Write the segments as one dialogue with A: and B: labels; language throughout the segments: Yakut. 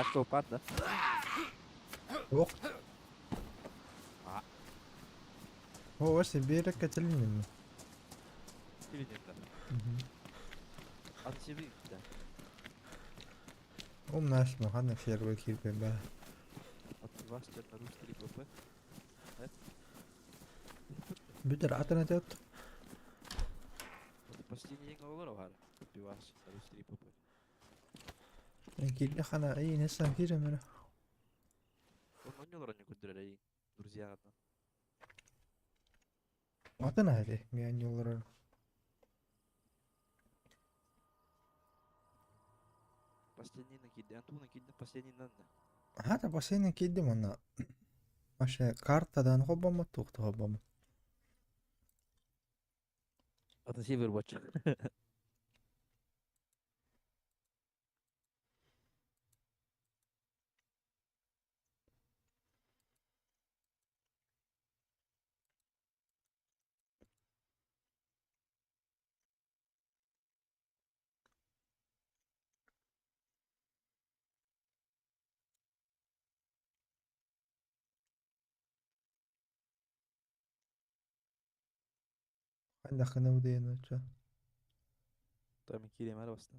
A: Тачка уппат да?
B: Ох.
A: А.
B: О, себе кателинин.
A: Килинин Ат себе да.
B: Умнаш махана фервы кирбеба.
A: От вас черноруш 3 ПП.
B: Бүтэр атын этет.
A: Почти не олор бар. Пивас, Русь 3 ПП.
B: Кирде хана эй несан киремер.
A: Он олор не көдүрэр друзья.
B: Атын али мен олор.
A: Последний накиди, Антон накиди, последний нанна.
B: Хата последний кидим она. Вообще картадан хоббамы тухта хоббамы.
A: Атын север бачы.
B: Хайдахына удайын очо.
A: Там киремер баста.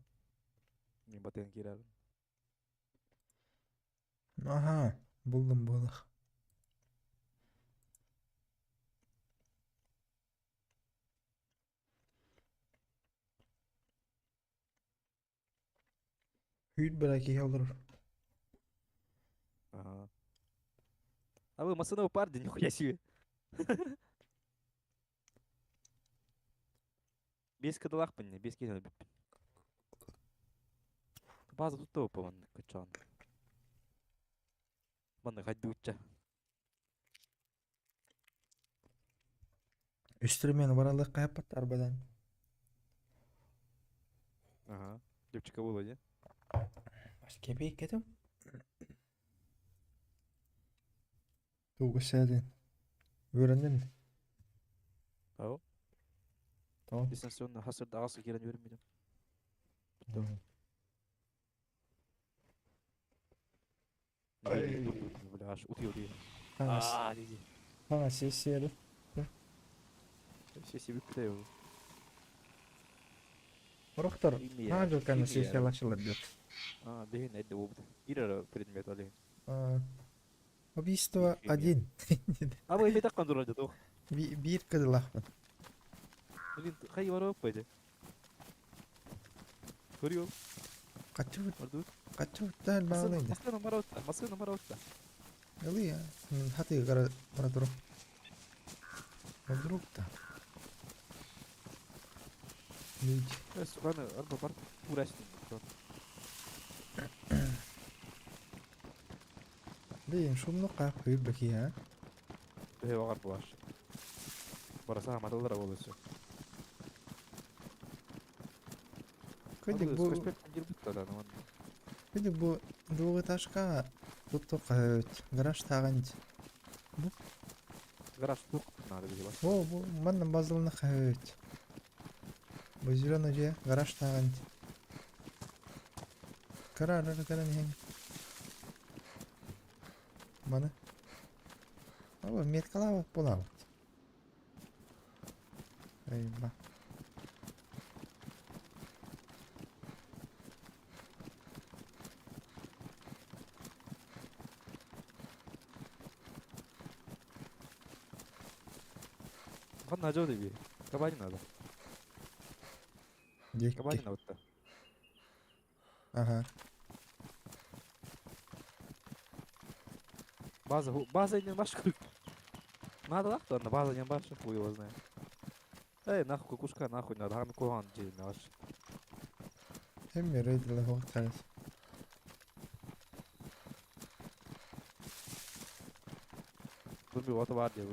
A: Мен батыган кирерим.
B: Аха, булдum булах. Hүйт бара киһи олорор.
A: Ага. А вы масыны упарди, нихуя себе. Бес кыдалахпын не, бес киһи бүппүн. База тут опа маннык кычаан. Маннык хайдуучча.
B: Үстүрүмэн баралык кайаппат арбадан.
A: Ага. Девчика было, не?
B: Кебейк кетим. Туга сәдин. Öğrendin.
A: Ау.
B: Tamam.
A: Дистанционно хасырда ағасы керен бермейді.
B: Ай.
A: Бля, аж утый утый.
B: Хаңас.
A: А, диди.
B: Хаңас сессия.
A: Все себе питаю.
B: Рохтор.
A: Химия,
B: Нажыл каны
A: химия.
B: сессия лачылар диyor.
A: А, деген әйді обды. Ира предмет али.
B: Убийство
A: Химия.
B: один.
A: А вы так кондурады тох.
B: Бир кыдылахмын.
A: Блин, хай бар оппайды. Көрüyor.
B: Качып
A: Орду.
B: качып тал бағлайды.
A: Масына маротта, масына маротта.
B: Ылы мен хаты гара бара тур. Вдруг та. Люди.
A: Суганы арба бар. Урасин.
B: Блин, шумно как хүйбеки, а?
A: Бе вагар булаш. Бараса маталдара болосу.
B: Кыдык бу, кыдык бу двухэтажка тут только гараж тагын.
A: Гараж тук надо было.
B: О, бу манна базылны хәйт. Бу зеленый же гараж тагын. Кара, кара, кара, не. Мана. О, меткалава булабыт. Эй, ба.
A: Ханна жо деби. Кабани надо.
B: Дикки.
A: Кабани надо.
B: Ага.
A: База, база не баш Надо лахту, на база не баш, хуй его знает. Эй, нахуй кукушка, нахуй надо, хам куан джи наш.
B: Hem рейдиле хоқтарыз.
A: Думби вот бар де.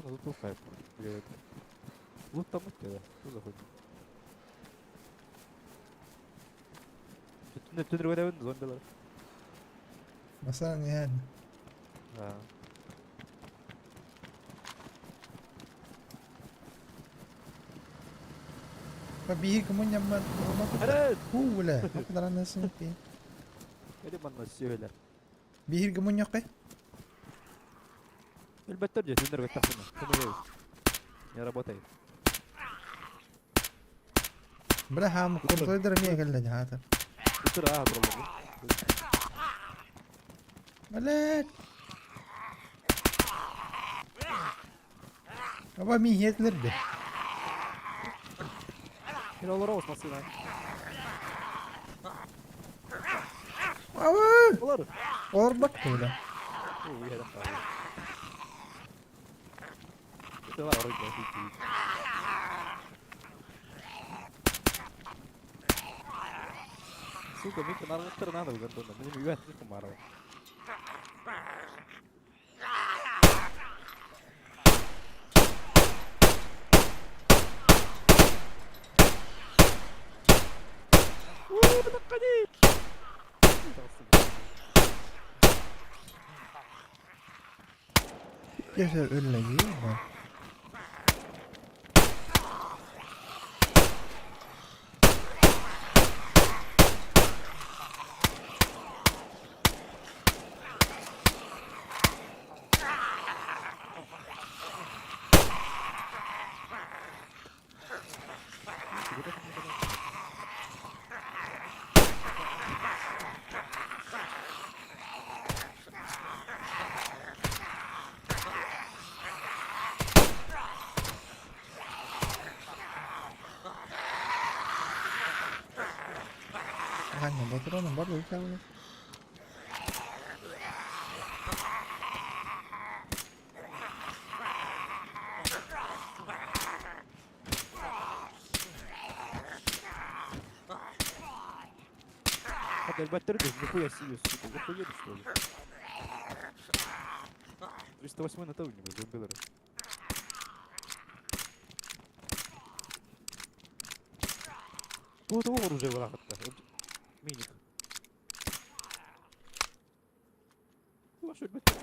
A: Ана тут хайп. Блядь. Лут там да? Что за хуйня? Түнүргөтөбүн зомбилар.
B: Масаан иһэн. Биир кымынньаммар Хуу бля, хапыдаранасың ти.
A: Эри манна сүөлэр.
B: Биир гымынньаккай?
A: Өлбөттөр дьэ, түннэр көттөхпүнэ. Түннэр Не работает.
B: Бля, хаам куртойдор эмиэ кэллэ дьаата.
A: Утыр аа туралар.
B: Блядь. Аба ми хетлерде.
A: Кир олоробус массыына.
B: Аба!
A: Олор.
B: Олорбот бля.
A: Уу, Это var orada. Сука, Мика, нарваттар надо угандона. Мне мигать не кумарова.
B: Кесе үллэги. Ханна патроны бар өлтәүле.
A: Альбаттер, нихуя себе, сука, вы охуели, что ли? 308 на того не зомбилеры. Вот его оружие враг-то. Миник. Вашу альбаттер.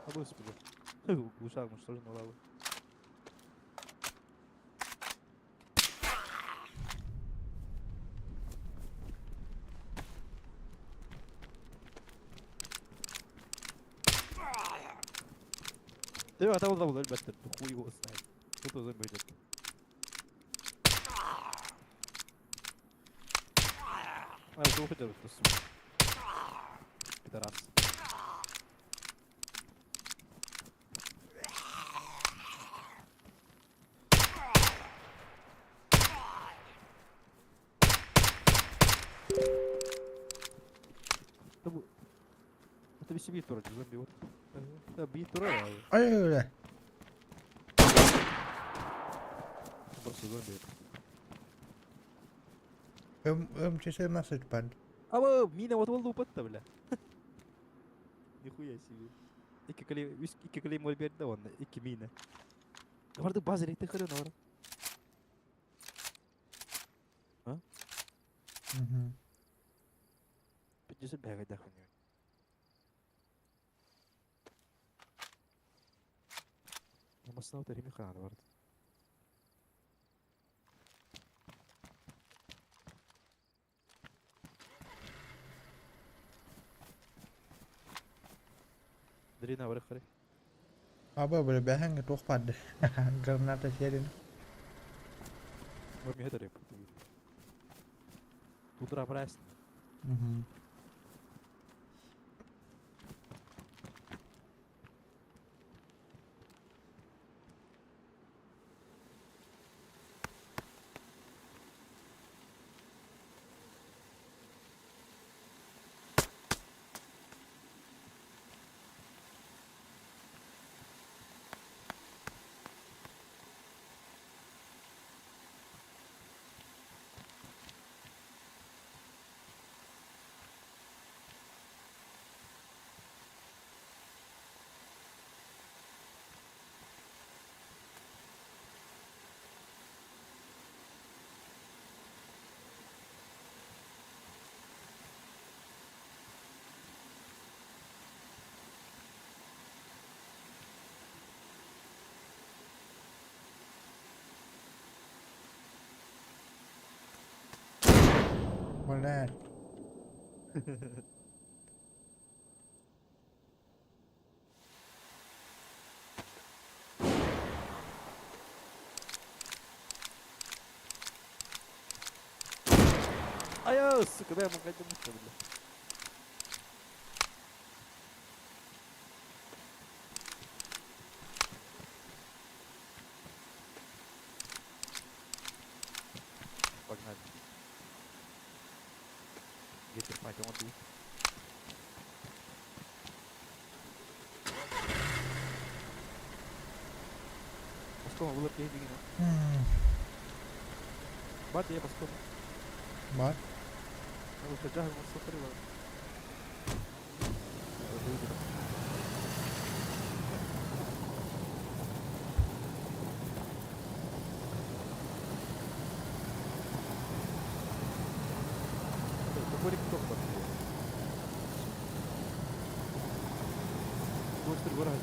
A: А господи. Глушак, что же на лаву. Ты а там там ребята, хуй его знает. Кто зомби идет. А, это уходит, сука. Пидорас. Это весь тур, зомби вот. Да, бит тур,
B: Ай, бля.
A: Просто зомби.
B: Өм чесе насыт пан.
A: А вы, мина вот лупат-то, бля. Нихуя себе. Икки клей, икки клей мой берді онна, икки мина. Барды база рейте хырын ора.
B: А? Угу.
A: 50 бәгә дә хуйня. Масына өтер хана барды. Дрина бар хары.
B: Аба бля бәһәңге тохпады. Граната серин.
A: Var mi hedere. Тутра прайс.
B: Угу. Блядь.
A: Ай, сука, дай ему бля. Погнали. Где ты, мать, он тут. Паскома булар киһи дигин. Бат я паскома.
B: Бар.
A: Надо жахы смотри бар. Какой кто бар? Монстр гора да.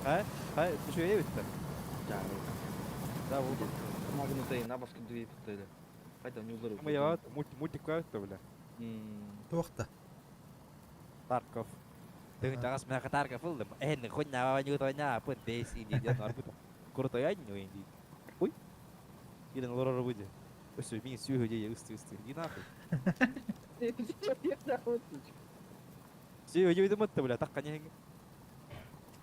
A: Хай, хай, ты что, ебет-то? Да, вот. Мы я мультик какой-то, бля.
B: Туохта.
A: Тарков. Ты тагас меня Тарков был, эн хуйня не то пын деси не ден арбут. Круто я не уинди. Ой. Или на лорор выйди. Все, ми сюгу де усты усты. Иди нахуй. Сюгу де мытты, бля, так не.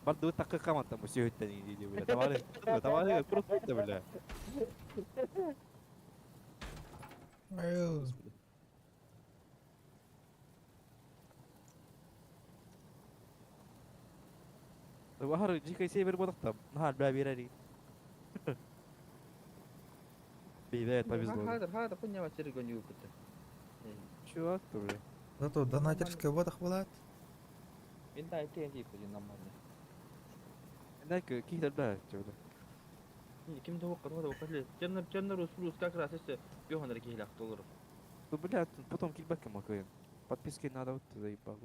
A: Барду так каман там сюгу не иди, бля. Давай, давай, круто, бля.
B: Ой,
A: Bahar jika север бодақта. Нахар бля берәри. Бейбет повезло. Чувак, бля.
B: Зато донатерская водах была.
A: Знаете, какие бля, чего Ну, бля, потом кикбэк макаем. Подписки надо вот заебал.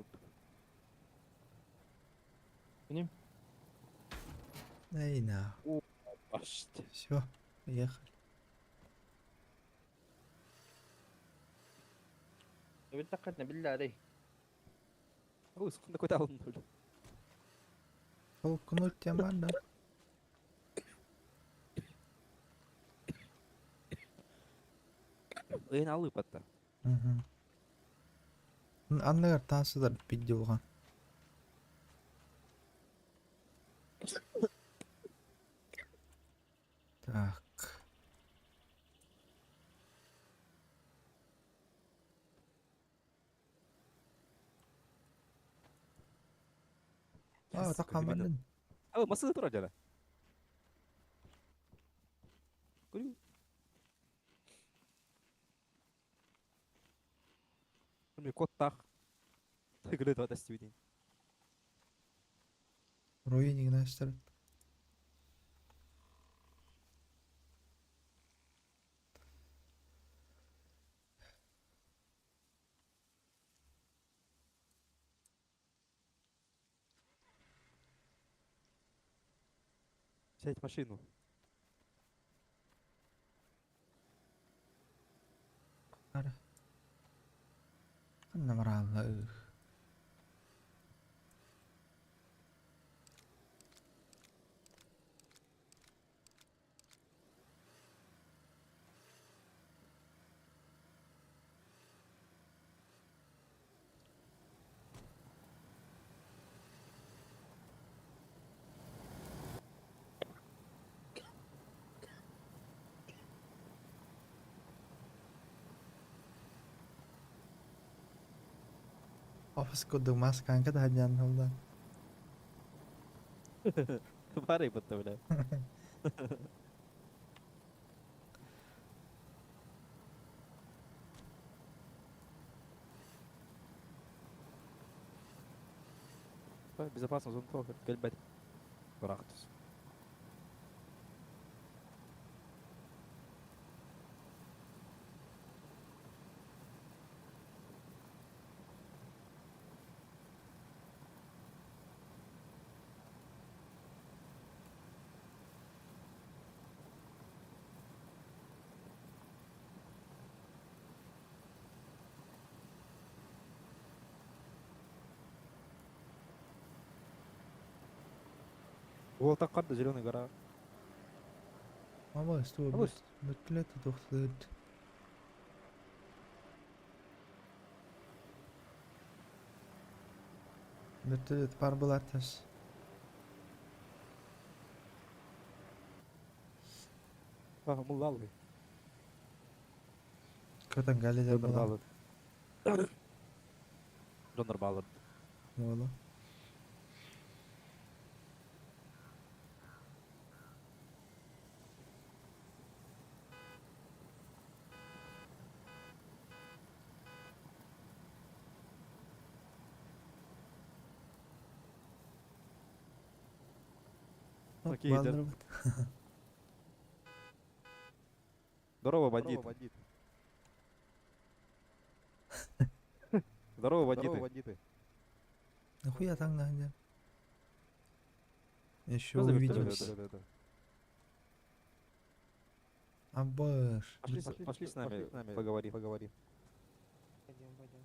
B: Эй, на. Все, поехали.
A: Ой, сколько какой-то бля.
B: Толкнуть тебя надо.
A: Эн алы патта.
B: Угу. Анныгар таансыдар бидде. Так. А, так хаманын.
A: А, массы тура жана. Курю. Ми кот тах. Тыгыры да стивдин.
B: Руиник настар.
A: Сядь в машину.
B: Ара. Ханна маралла. Офис курдук маскаан кытаһадьян холдан.
A: Бары бытта, бля. Безопасно зона тоже. Кэлбэт. Бырахтыс. Уол таккарда Зеленая гора.
B: Абас туо
A: Абас.
B: Бөттүлэт тохтуут. Бөттүлэт пар булаттас.
A: А, муллалый.
B: Көтөн галилер
A: Донор
B: була.
A: балыр. Донор балыр.
B: Буола.
A: Окей, да.
B: Балдыр бут.
A: Здорово, бандит. Здорово, бандиты.
B: Нахуя так надо? Еще
A: Что за вертолет?
B: увидимся. Абаш.
A: Пошли, пошли с нами, поговорим. Поговорим.
C: Пойдем, пойдем.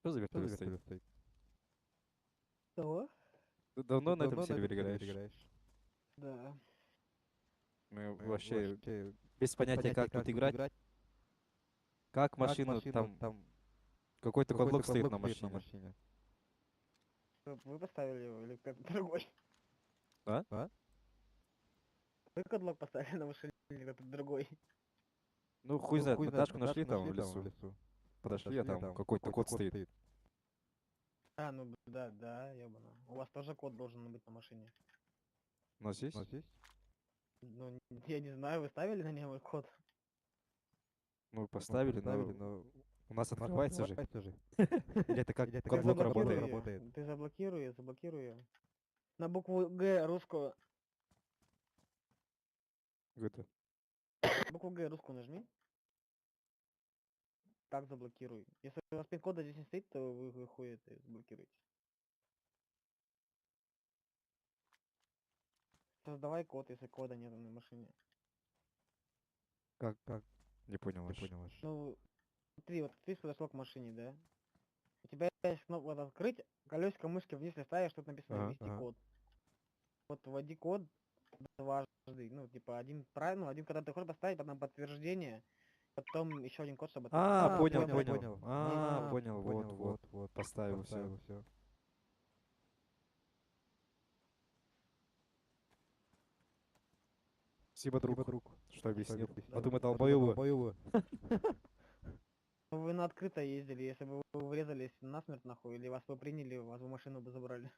A: Что за вертолет стоит?
C: Что?
A: Ты давно на этом сервере играешь?
C: Да.
A: Мы вообще без понятия, как тут играть. Как машину там... Какой-то кодлок стоит на машине.
C: Вы поставили его или кто-то другой?
A: А?
C: Вы кодлок поставили на машине или кто-то другой?
A: Ну хуй знает, мы тачку нашли там в лесу. Подошли, а там какой-то код стоит.
C: А, ну да, да, ёбана. У вас тоже код должен быть на машине.
A: У нас есть?
C: Ну, я не знаю, вы ставили на него код?
A: Ну, поставили, но у нас открывается же. Или это как кодлок работает?
C: Ты заблокируй её, заблокируй её. На букву Г русскую.
A: Это.
C: Букву Г русскую нажми. Так заблокируй. Если у вас пин-кода здесь не стоит, то вы хуй это заблокируете. Создавай код, если кода нет на машине.
A: Как? Как? Не понял.
C: Ну, смотри, вот ты подошел к машине, да? У тебя есть кнопка открыть, колесико мышки вниз листаешь, тут написано ввести код. Вот вводи код дважды, ну, типа один правильно, один когда ты хочешь поставить, потом подтверждение, потом еще один код, чтобы...
A: А, понял, понял. А, понял, вот, вот, поставил все. Спасибо, друг, что объяснил. А то мы долбоёбы.
C: Вы на открыто ездили, если бы вы врезались насмерть нахуй, или вас бы приняли, вас бы машину бы забрали.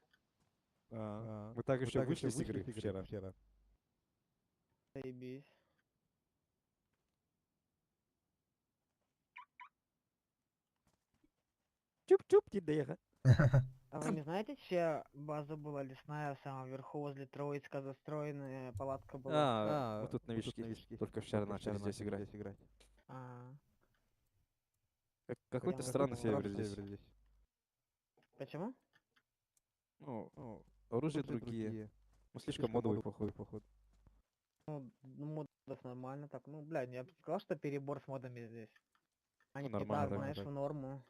A: Мы так еще вышли с игры вчера.
C: Заебись.
A: Чуп-чуп, тебе.
C: А вы не знаете, чья база была лесная в самом верху, возле Троицка застроенная палатка была?
A: А, вот тут новички, только вчера начали здесь играть. Какой-то странный сервер здесь.
C: Почему?
A: Ну, оружие другие. Ну, слишком модовый, походу.
C: Ну, модов нормально так. Ну, блядь, я бы сказал, что перебор с модами здесь. Они
A: нормально
C: так, знаешь, в норму.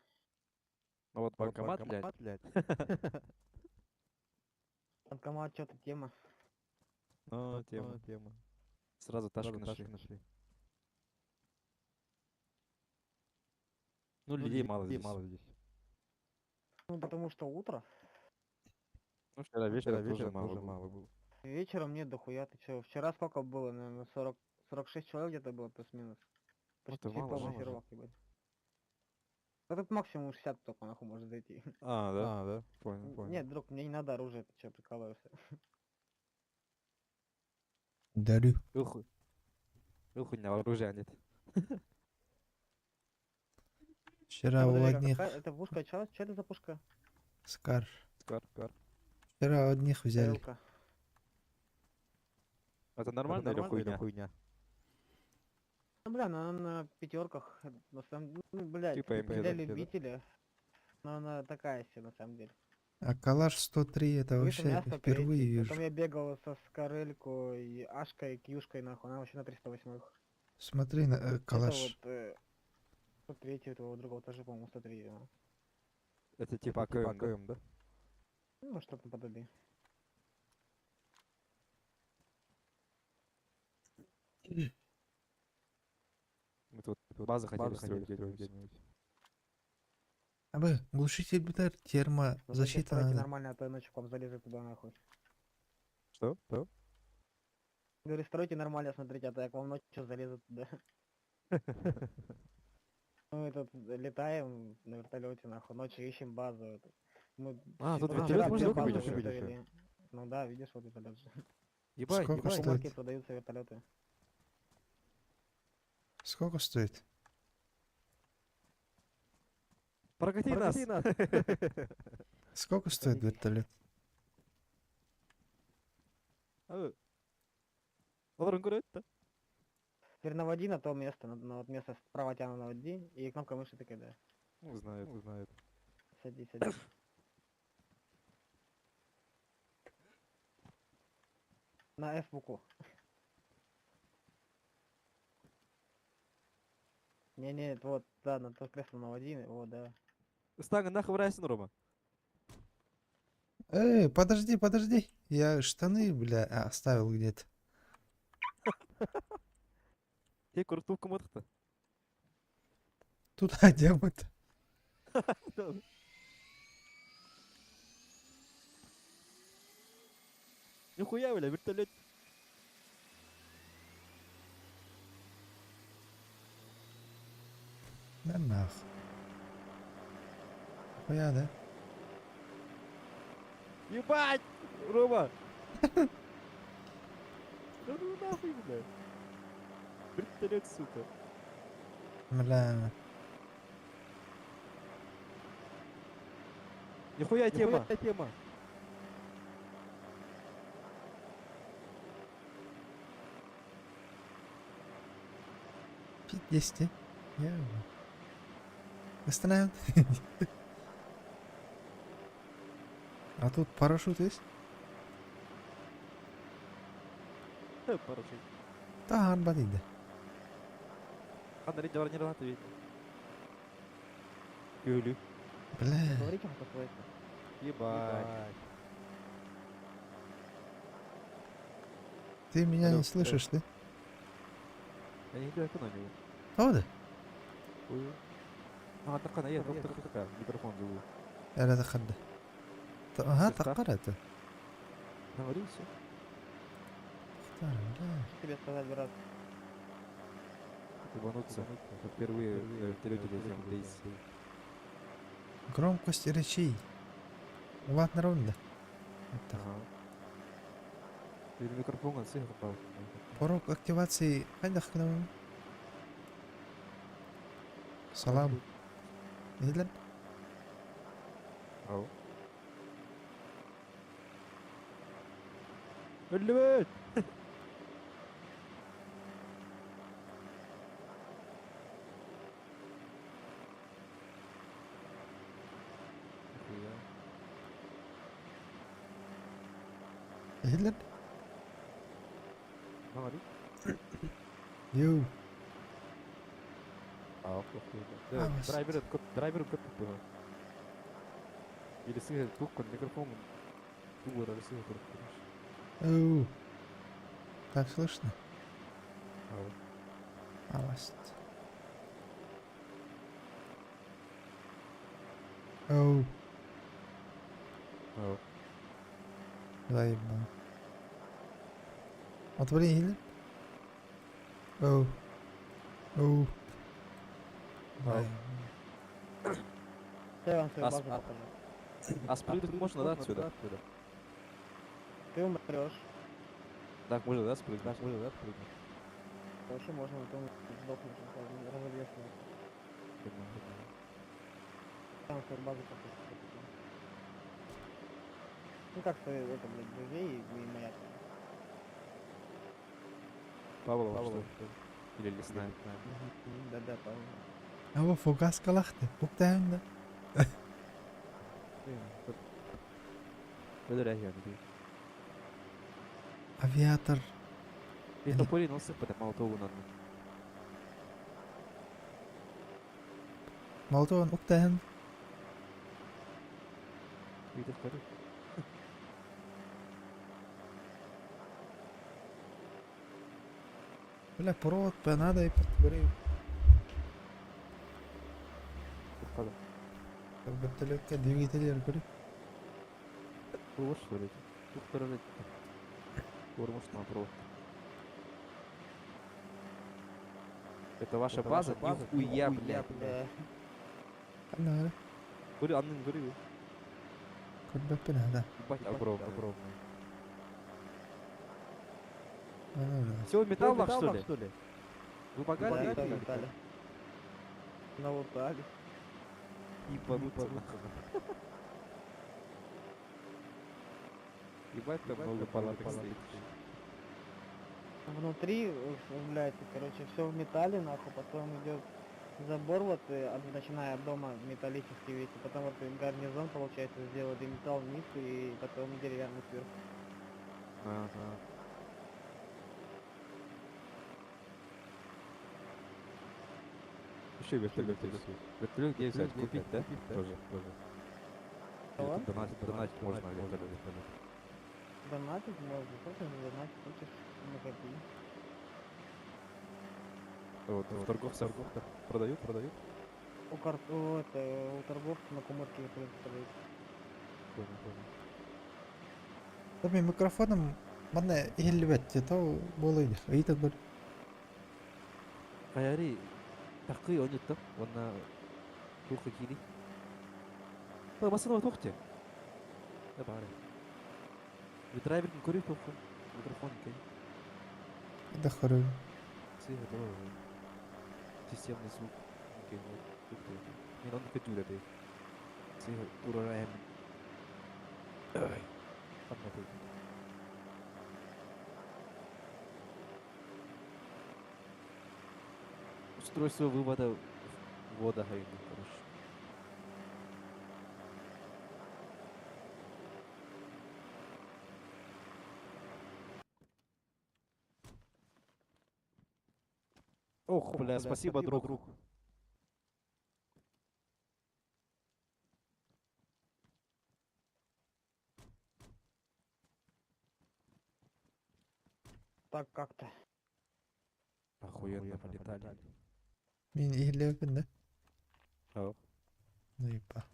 A: Ну вот банкомат, блядь.
C: Банкомат, что-то тема.
A: Ну, тема. Сразу тачку нашли. Ну, людей мало здесь.
C: Ну, потому что утро.
A: Ну, вчера вечером тоже мало было.
C: Вечером нет, дохуя, ты чё? Вчера сколько было, наверное, 46 человек где-то было, плюс-минус.
A: Это
C: Почти
A: мало
C: полный
A: же.
C: сервак, ебать. Да тут максимум 60 только нахуй может зайти.
A: А, да? А, да? Понял, понял.
C: Нет, друг, мне не надо оружие, ты чё, прикалываешься?
B: Дарю.
A: Был хуй. Был хуйня, оружия нет.
B: Вчера у
C: Подожди,
B: одних
C: какая- Это пушка, чё, чё это за пушка?
B: Скар.
A: Скар, скар.
B: Вчера у одних взяли.
C: Тарелка.
A: Это нормально или хуйня?
D: хуйня?
C: Ну, бля, ну она на пятерках, на самом ну, блядь,
A: Типа МГ,
C: для
A: да?
C: любителя, но она такая себе, на самом деле.
B: А калаш 103 это
C: Видишь, у меня
B: вообще
C: 103,
B: впервые вижу.
C: Потом я бегал со Скорелькой, и Ашкой, и Кьюшкой, нахуй, она вообще на 308.
B: Смотри на калаш.
C: Это вот, 103 у твоего другого тоже, по-моему, 103. Ну,
A: Это типа
D: Типа
A: АКМ, да?
D: АКМ, да?
C: Ну, что-то наподобие.
A: Мы тут базу хотели
D: Базу хотели
A: строить
D: строить
A: где-нибудь.
D: где-нибудь.
B: А бы, глушитель битар,
C: Смотрите,
B: термозащита
C: стройте
B: надо.
C: нормально, а то я ночью к вам залезу туда, нахуй.
A: Что? Что?
C: Говорю, стройте нормально, смотрите, а то я к вам ночью залезу туда. Мы тут летаем на вертолете, нахуй, ночью ищем базу. Эту. Мы
A: А, тут
C: вчера
A: вертолет
C: две
A: можно
C: базы
A: купить еще?
C: выставили. Ну да, видишь, вот вертолет же.
A: Ебать,
B: Сколько
A: ебать.
C: В
B: стоит?
C: маркете продаются вертолеты.
B: Сколько стоит?
A: Прокати нас!
D: Прокати нас!
B: Сколько стоит
C: Погодите.
B: вертолет?
A: Олар көреді да?
C: Теперь наводи на то место, на вот место справа тебя наводи, и кнопкой мыши ты кидаешь.
A: Ну, знает, знает.
C: Садись, садись. На F букву. Не-не, вот, да, на то кресло наводи, вот, да.
A: Станга нахуй врайсың, Рома.
B: Эй, подожди, подожди. Я штаны, бля, оставил где-то.
A: Тек куртовка мотықты.
B: Тут одем это.
A: Нихуя, бля, вертолет.
B: Да нахуй. Хуя, да?
A: Ебать! Рома! Да ну нахуй, бля. Вертолет, сука.
B: Бля.
A: Нихуя тема.
D: Нихуя тема!
B: Пиздец, Я... Остановим. А тут парашют есть?
A: Парашют.
B: Да, арбатида.
A: Қандай рейде бар не рады ведь. Күлі.
B: Бля.
C: Говорите, что слышно.
A: Ебать.
B: Ты меня
A: Алло,
B: не слышишь, ты?
A: Я не видел экономию.
B: Правда?
A: Ой. А, так она, я доктор микрофон зову.
B: لا تخدى. Ага,
A: Сестра?
B: تقرأت.
A: Говори, все.
B: اختار бля.
C: Что тебе сказать, брат?
A: Ебануться. Впервые на вертолете летим. Дейс.
B: Громкость речей. Ладно, ровно. Вот так.
A: Ага. Или микрофон он сыграл.
B: Порог активации عندك كده. Салам. Иһиллэр?
A: Ау. Өллүбүт! Нихуя.
B: Иһиллэр?
A: Говори.
B: Йоу.
A: А,
B: А,
A: Драйвер көп, драйвер көп было. Или сыграть трубку, микрофон. Тугор, или сыграть трубку.
B: Оу. Так слышно?
A: Ау.
B: Аваст. Оу.
A: Ау.
B: Заебал. Отворили? Оу. Оу. Бай.
C: Я вам свою
A: А
C: базу покажу.
A: А спрыгнуть можно, да, отсюда?
C: Ты умрешь.
A: Так, можно, да, спрыгнуть? Так, можно, да, спрыгнуть?
C: Вообще можно, но ты сдохнешь, разобьешься.
A: Понимаю.
C: Я вам свою базу покажу. Ну как свою, это, блядь, друзей и моя.
A: Павлова, что ли? Или лесная?
C: Да-да, Павлова.
B: А фугас калахты. Буктайында. Авиатор.
A: И тополин сыппата Молотовун анны.
B: Молотовун уктайын.
A: Видишь, көрү.
B: Бля, провод надо и подгорел.
A: Тухтады.
B: Вертолетка двигатель көрү.
A: Вот что ли? Тухтары Кормушный провод. Это ваша база? Нихуя, блядь.
C: Да.
B: Ана
A: Көрү, аннын көрү.
B: көрбөппүн да.
A: Ебать, огромный. Огромный.
B: Ана.
A: Все в металлах, что ли? Вы богатые?
C: Да, налутали. Налутали.
A: Ебануться нахуй. Ебать, там много палаток стоит.
C: Внутри, блядь, короче, все в металле, нахуй, потом идет забор вот, начиная от дома металлический весь, и потом вот гарнизон, получается, сделали металл вниз и потом деревянный сверху.
A: Ага. Еще вертолет есть. Вертолет где взять? Купить, да? Тоже, тоже. Донатить, донатить можно вертолет.
C: Донатить можно, хочешь донатить, хочешь накопи.
A: Вот, в торговцах продают, продают.
C: У, кар... у, это, у торговца на кумырке вертолет продают.
A: Понял, понял.
B: Таби микрофоном манна иһиллибэт то буолуйда. Ыйта бер.
A: Каяри такы онютта, онна туха кири. Та басына тохте. Да бары. Драйверин көрү тоху. Микрофон кей.
B: Да хору.
A: Си это системный звук. Кей нет. Тухте. Мен оны көтүрө бе. Си турара эм. Анна дейт. Устройство вывода ввода короче. Ох, бля, спасибо, друг.
C: Так как-то.
A: Охуенно полетали.
B: Мин иһиллибэппин да.
A: Ох.
B: Ну ипа.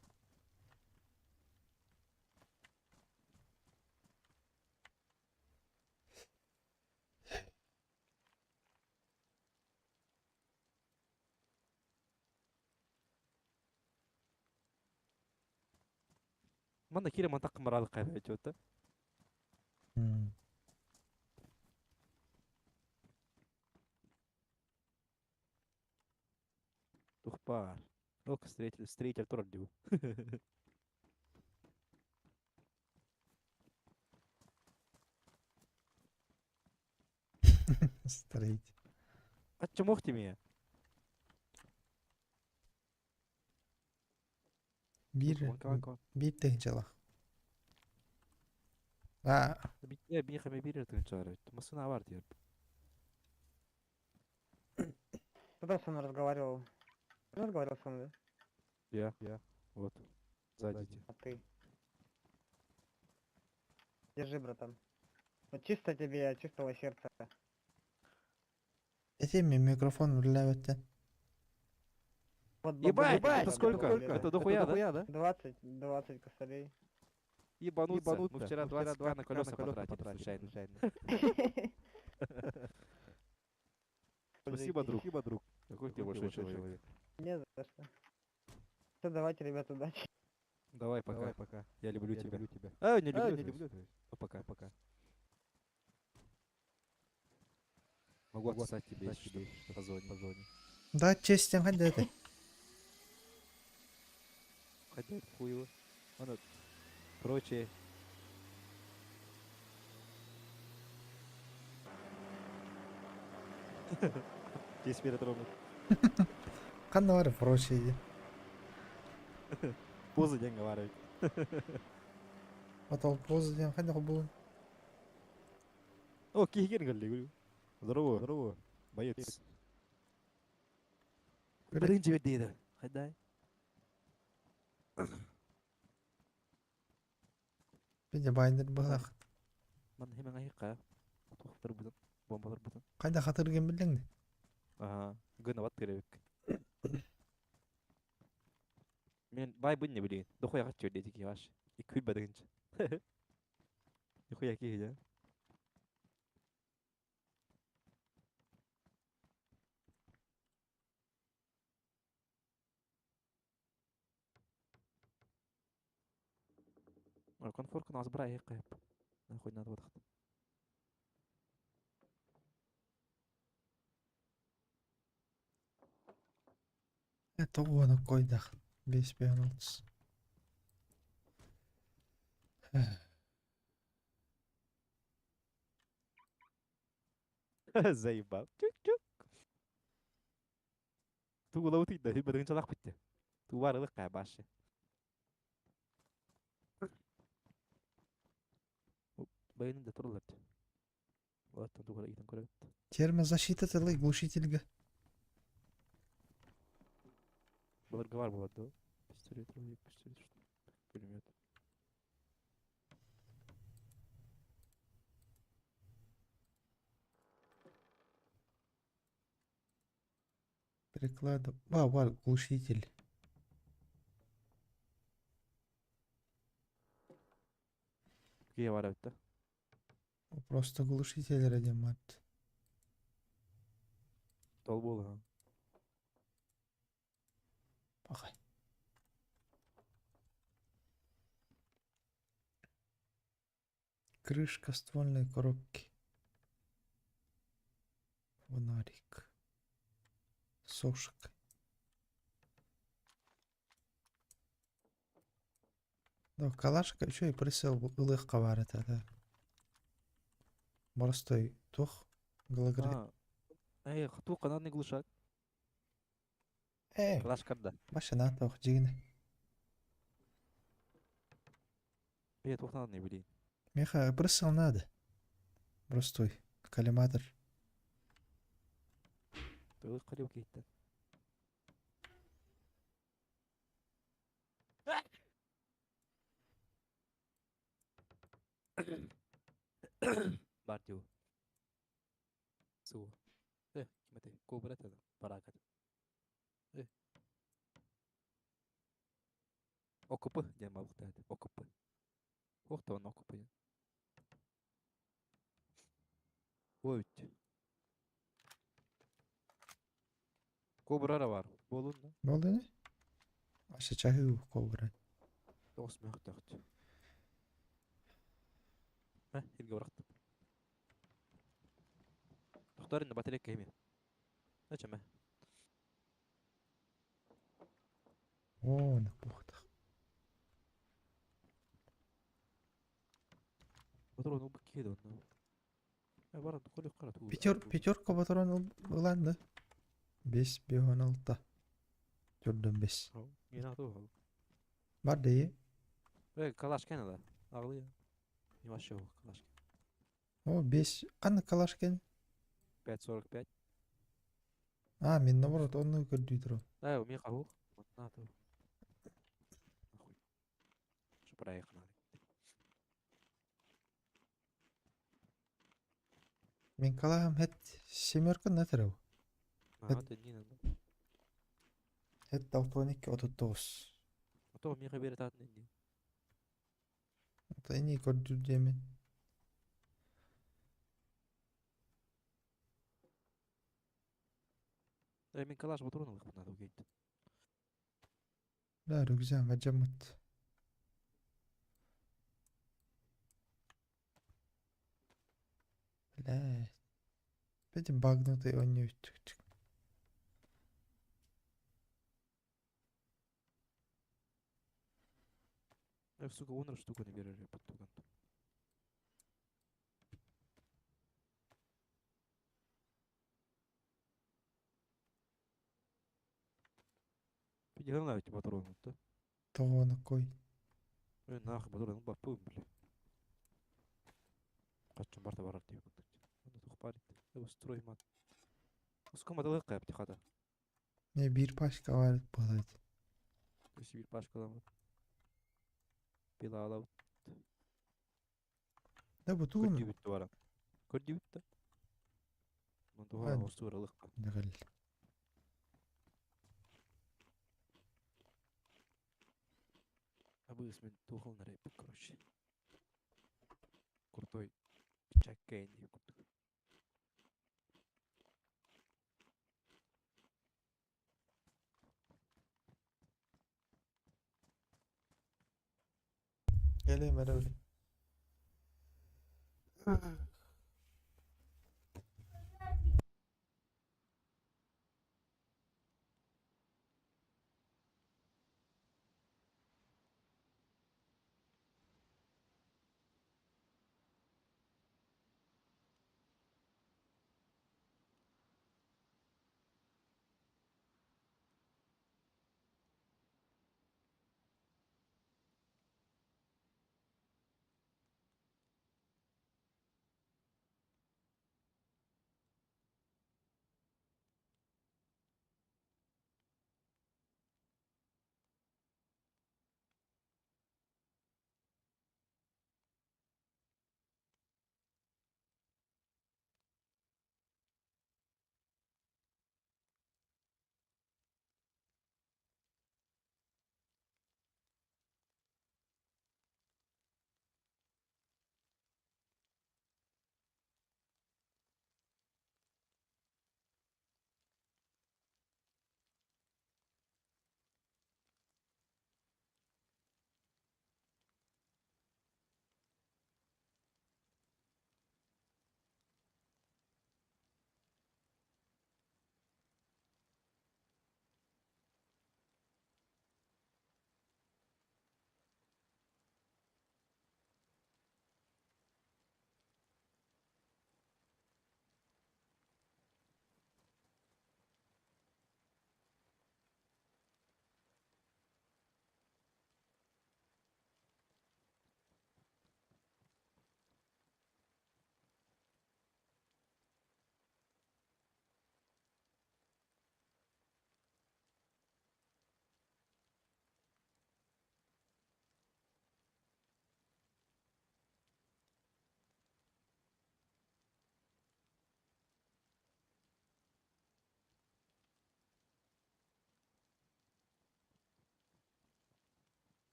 A: Манна кире мантак маралы кайда өтө. Тухпар. Ок, встретили, встретили турдю.
B: Строить.
A: А чё мог тебе?
B: Бир бир тыһынчалах. А,
A: Би хаме бир тыһынчалар. Масына бар диyor.
C: Кто там со мной разговаривал? Ты разговаривал со мной, да?
A: Я. Вот. Сзади.
C: А ты? Держи, братан. Вот чисто тебе, от чистого сердца.
B: этим микрофон үлэлээбэттэн.
C: Вот
A: Ебать,
C: бабуля
A: это
C: была,
A: сколько?
C: бабуля.
A: Это дохуя, да?
C: 20, 20 косарей.
A: Ебануться. Мы вчера 20к на колеса потратили случайно. Спасибо, друг. Какой ты большой человек.
C: Не за что. Все, давайте, ребята, удачи.
A: Давай, пока.
D: Давай, пока.
A: Я люблю
D: Я
A: тебя.
D: люблю тебя.
A: А, не
D: А,
A: люблю,
D: не
A: то
D: люблю,
A: есть.
D: то есть.
A: Ну, пока.
D: Пока.
A: Могу
D: Могу
A: отсосать тебе,
D: отсосать
A: если
D: тебе,
A: что,
D: если что,
A: по зоне.
D: По зоне.
B: Да, честен ханде этэй.
A: Хотя хуево. Ладно. Прочее. Здесь перед ровно.
B: Ханна бар прочее диэн.
A: Поза ден говорит.
B: Отол поза диэн ханде холбуун.
A: О, киген говорили. Здорово.
D: Здорово.
A: Боец.
B: Көрө-
A: Бірінші дейді. Хайдай.
B: Видя байнер быһах.
A: Ман hemen айыққа. Тоқтар бұдан. Бомбалар бұдан.
B: Кайда хатырген билдиң ди?
A: Ага. Гына бат керек. Мен бай бұн не білейін. Дохуя қачы дейді ки ваш. Икүл бадыгынчы. Дохуя ки да. Конфорканы азбыра айыққа. Нахуй надо вот.
B: Тоҕуона койдах. Бес беон алтыс.
A: Заебал. Чук-чук. Тугула утыйда, бадыгын чалак битте. Тубарылык кай башы. Байының да турулар. Олаттан тугара итен көрөт.
B: Термозащита тылы глушительге.
A: Булар бар болады да. Пистолет, ролик, пистолет, что? Пулемет.
B: Приклад. Ба, бар глушитель.
A: Кие бар битте.
B: Просто глушитель радиомат.
A: Тол бол ха.
B: Пахай. Крышка ствольной коробки. Фонарик. Сошек. Да, калашка еще и прицел ылыхка бар это, да. Простой тух. Голограф.
A: А. Эй, хту канадный глушак.
B: Э,
A: Калаш карда.
B: машина тох жигине.
A: Э, тухнадный блин.
B: Меха, прицел надо. Простой. Коллиматор.
A: Тугы карып кетти. Бар диу. Су. Э, кимете? Кобра тада. Баракат. Э. Окупы диэн балыктаады. Окупы. Охтон окупы. Ой. Кобра бар. Болун да.
B: Болды не? Аша чахы кобра.
A: Тоғыз мөқтөқт. Мә, елге барақты. Тоқтар енді батарейка еме. Нача мә.
B: О, на бухтах.
A: Патрон убы кеді онна. Ә, бар, қолы қара.
B: Пятер, пятерка патрон ыланды. Бес беон алта. Төрдөн бес.
A: Мен аты ол.
B: Бар дейі.
A: Э, калаш кәне да. Ағылы я. Не вообще ол калаш.
B: О, бес. Қаны калаш кен?
A: 5.45.
B: А, мен наоборот, оны көрдүй тұру.
A: Да, мен қабыл. На то. Нахуй. Шупрай қанады.
B: Мен калахам хет семерка на тұру.
A: Ага, не надо.
B: Хет алтоник отут тоғыз.
A: А то мен берет атын не.
B: Ата эни көрдүр демен.
A: Мин калаш ботурун ылыахпын наада угейт.
B: Да, рюкзак алдьаммыт. Блядь. Опять багнутый оонньуу.
A: Я, сука, онор штука не берер подтуган. Пидиган эти патроны, да?
B: Тоҕо кой.
A: Ой, нахуй патроны баппын, бля. Каччын барта барар диye курдук. Онно тух бар ит. Устрой мат. Уском атылык кайып хата.
B: Не биир пачка баар буолар.
A: Өссө биир пачкаламмыт. Пилалабыт.
B: Да бу тугун
A: Көрдүүбүт бара. Көрдүүбүт да. Мон туха устур ылык.
B: Дэгэл.
A: Абыс мен тухал нарайп, короче. Крутой чаккайн диye курдук.
B: Кэлиэм эрэ били.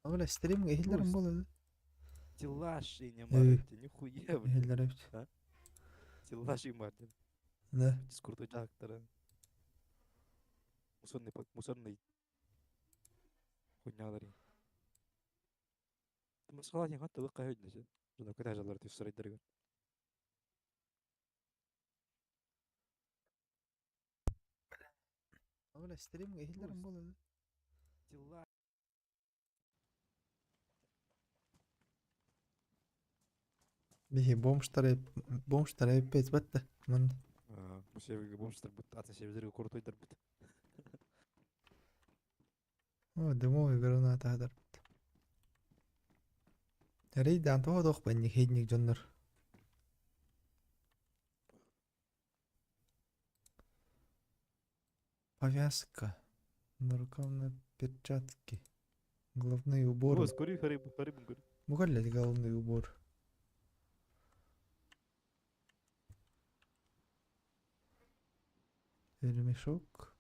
B: Бля, стримҥэ иһиллэрин буолуо.
A: Стеллаж и не марте, нихуя, блядь.
B: Иһиллэр эбит.
A: Стеллаж и Мартин.
B: Да.
A: С крутой трактора. Мусорный, мусорный. Хуйнялары. Масқала сен хатта лыққа хөйдін Жана көтә жалар түс сұрайдыргар.
B: Бля, стримҥэ иһиллэрин буолуо.
A: Стеллаж.
B: Биһи бомжтар бомжтар эппет батта. Ман
A: Бу себеге бомжтар бут, атын себелерге крутой бут.
B: О, дымовый граната хадар. Рейдан тоҕо туох бэнник хейдник дьоннор. Повязка. Нарукавные перчатки. Головные уборы.
A: О, скори, хариб, хариб, гори.
B: Бугалли головной убор. Ремешок.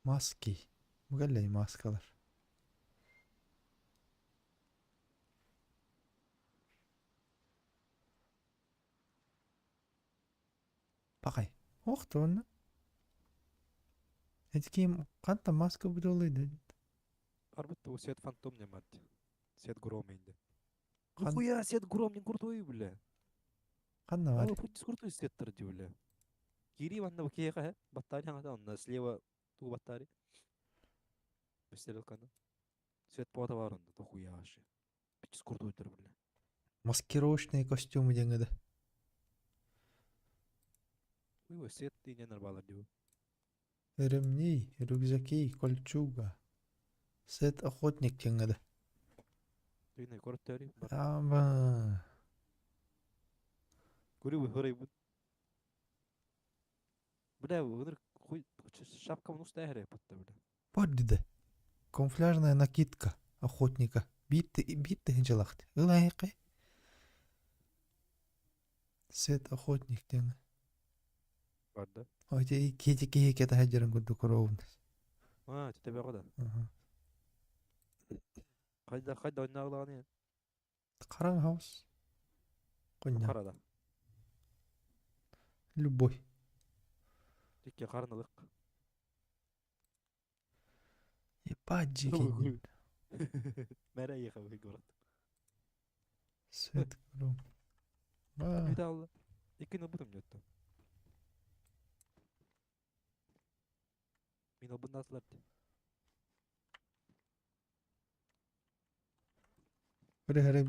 B: Маски. Бу маскалар. Пахай. Ох туонна. Эти ким ханта маска будулы
A: Арбыт ту свет фантом не мать. Свет гром инде. Нихуя свет гром не крутой, бля.
B: Ханна
A: бар. Путь крутой светтер ди, бля. Кири ванна букеха, батарея хата онна слева ту батарея. Бестерилканы. Свет пота бар онда, дохуя вообще. Пич крутой бля.
B: Маскировочные костюмы деңеді.
A: Ой, свет не нормально ди.
B: Ремни, рюкзаки, кольчуга. Сет охотник деңеді.
A: Түйне көрөттөрү.
B: Аба.
A: Көрү хөрөй бу. Бля, өнөр хуй шапка мунус тәһәре патта бля.
B: Поддиде. Камуфляжная накидка охотника. Битти битти хинчалахт. Ылайкы. Сет охотник деңе.
A: Бар да.
B: Ой, кети кихи кета хаджаран курду коровун.
A: А, тебе года.
B: Ага.
A: Кайда кайда ойнагылаган
B: Караң хаус. Коня.
A: Карада.
B: Любой.
A: Тикке карнылык.
B: Ебать жеке.
A: Мәрә еха город.
B: Свет гром. Ба.
A: Видал. Икки бутым жотто. Мин обуннатылар.
B: Бре харай.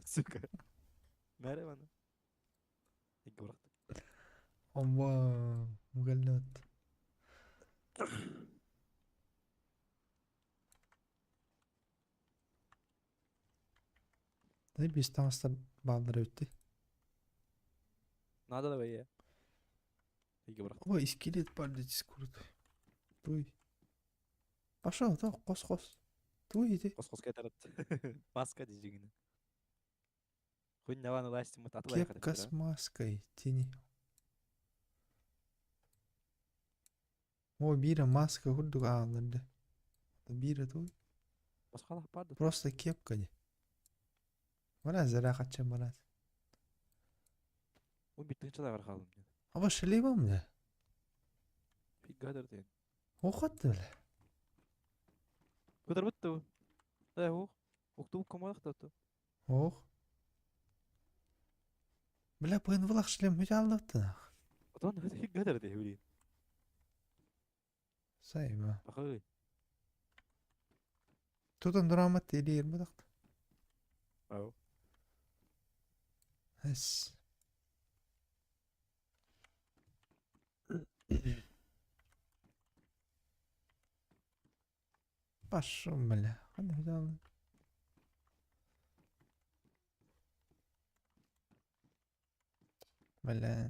A: Сука. Мәрә бана. Икки город.
B: Омба. Мугаллат. Ne bir taňasta балдар өтті.
A: Надо да бeye. Икки город.
B: Ой, скелет бар здесь крутой. Туй. Пошел, да, кос-кос. Туй иди.
A: Кос-кос кетерет. Маска дижигини. Хуй наван ласти мут атылай
B: Кепка с маской. Тени. О, бира маска курдук ааларды. Бира туй.
A: Босқала барды.
B: Просто кепка де. Мына зара качан барат.
A: Он биттин чалай бар халым.
B: Аба шлемом да.
A: Фигадыр ден.
B: Охот бля.
A: Көтөр битти. Да, ох. Октуб комак та.
B: Ох. Бля, ПНВлах шлем хоть аллапты.
A: Отон фигадыр де блин.
B: Сайма.
A: Бахы.
B: Тутан дурамат илир бадакт.
A: Ау.
B: Эс. Пошел, бля. Ханна взял. Бля.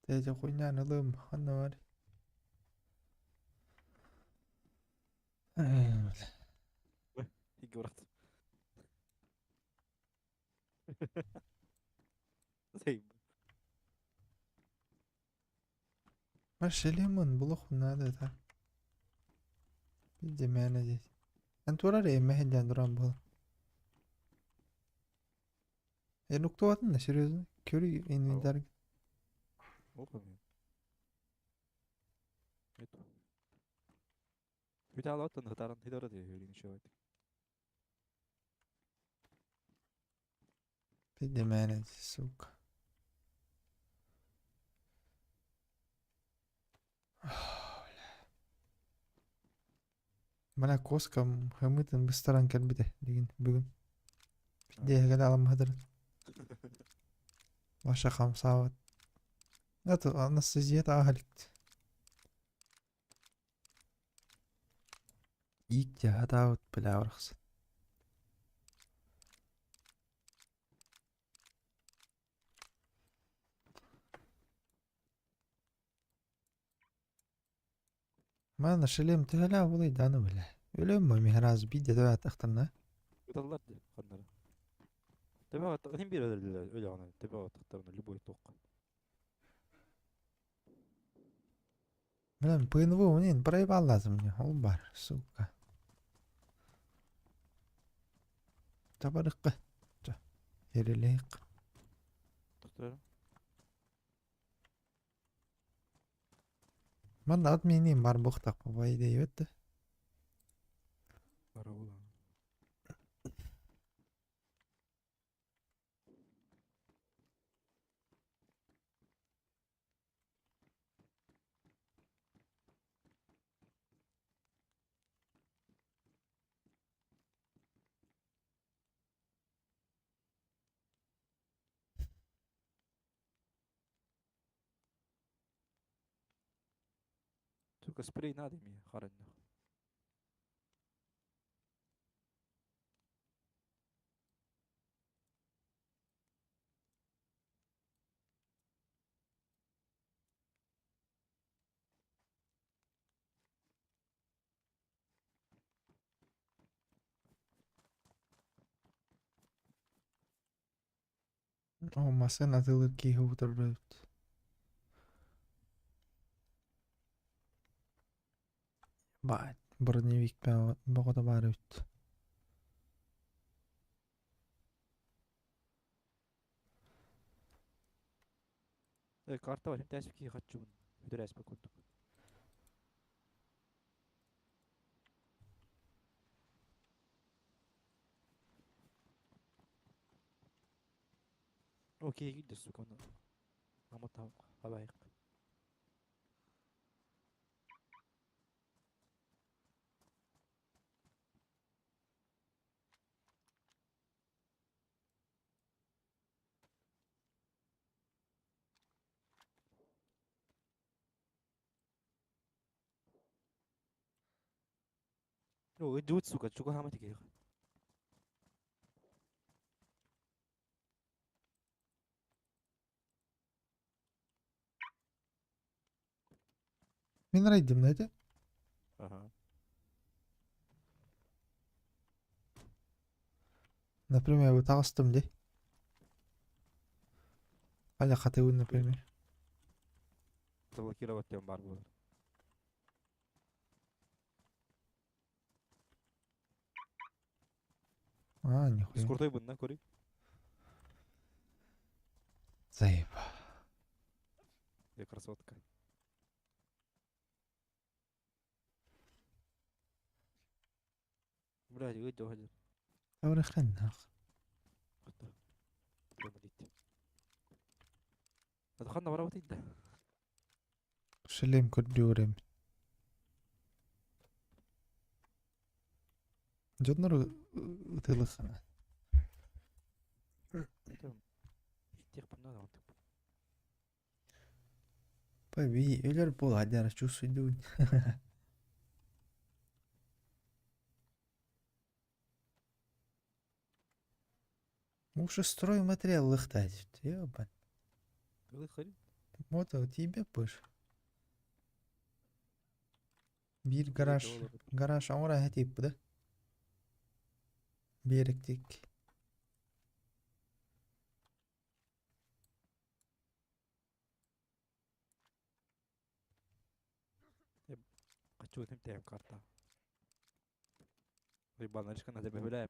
B: Тәҗә хуйняны лым, ханна бар. Ай, бля.
A: Икки город. Сайма.
B: Ма шлемын булух надо та. Виде мәне здесь. Эн турар эме хенден дуран бол. Э нуктуатын да серьезно. Көрү инвентарь.
A: Ох, Это. Видал оттон хытаран хидора де хөрин шоу.
B: Виде мәне, сука. Мына коска хымытын быстаран кэлбите деген бүгүн. Дегел алам хадыр. Ваша хамсаават. Это анестезия таахаликт. Ик жаатаабыт бля барахсан. Мана шлем төһөлөө булый даны бля. Өлөм михраз бидде төһө тахтарна.
A: Удаллар де ханнара. Төбө хим бир өлө өлө төбө тахтарына любой тоқ.
B: Блин, ПНВ блин, проебал мне. Ол бар, сука. Табарыкка. Ча. Эрелек.
A: Тохтор.
B: Манна админин бар бухтак по идее өттө.
A: Бар була. Сука, спрей надо мне, харанно.
B: О, масына тылыр киһи утырбыт. Бать, броневик богото бар үт.
A: Карта бар, тәсіп ки хатчу. Өтөр әспе курдук. Окей, гидде, сука, оны. Амата хабайык. О, идут, сука, чуга хамати кех.
B: Мин райдым, знаете?
A: Ага.
B: Например, вот астым де. Аля хатыбын, например.
A: Заблокировать тем бар булар.
B: А, нихуя.
A: Скортой бунна кори.
B: Заеба.
A: Я красотка. Блядь, выйди, уходи.
B: Таврыхыннах.
A: دخلنا ورا وتيدا.
B: Шлем көрдүрем. Дьоннор ытылыхана.
A: Тех надо.
B: Паби, өлөр бол адяра чувствуй. Уже стройматериал лыхтать. Ёбан. Вот тебе пыш. Bir гараж. Гараж аңра хәтип да. Беректик.
A: Хочу тем карта. Ебаначка на тебе гуляє.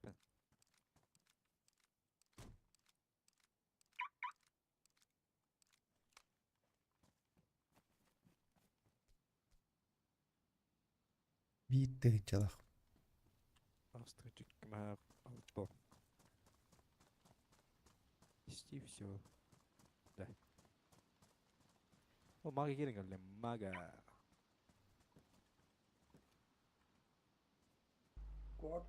B: Биир тыгычалах.
A: Почти все. Да. О, мага кирин мага.
C: Код.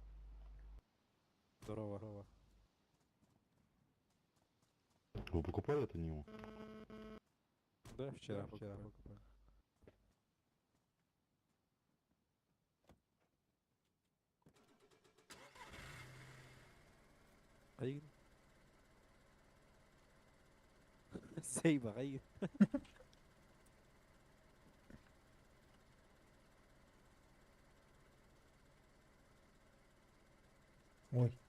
A: Здорово. Здорово.
D: Вы покупали это не его?
A: Да, вчера, вчера покупали. غير سايبه غير.
B: Ой.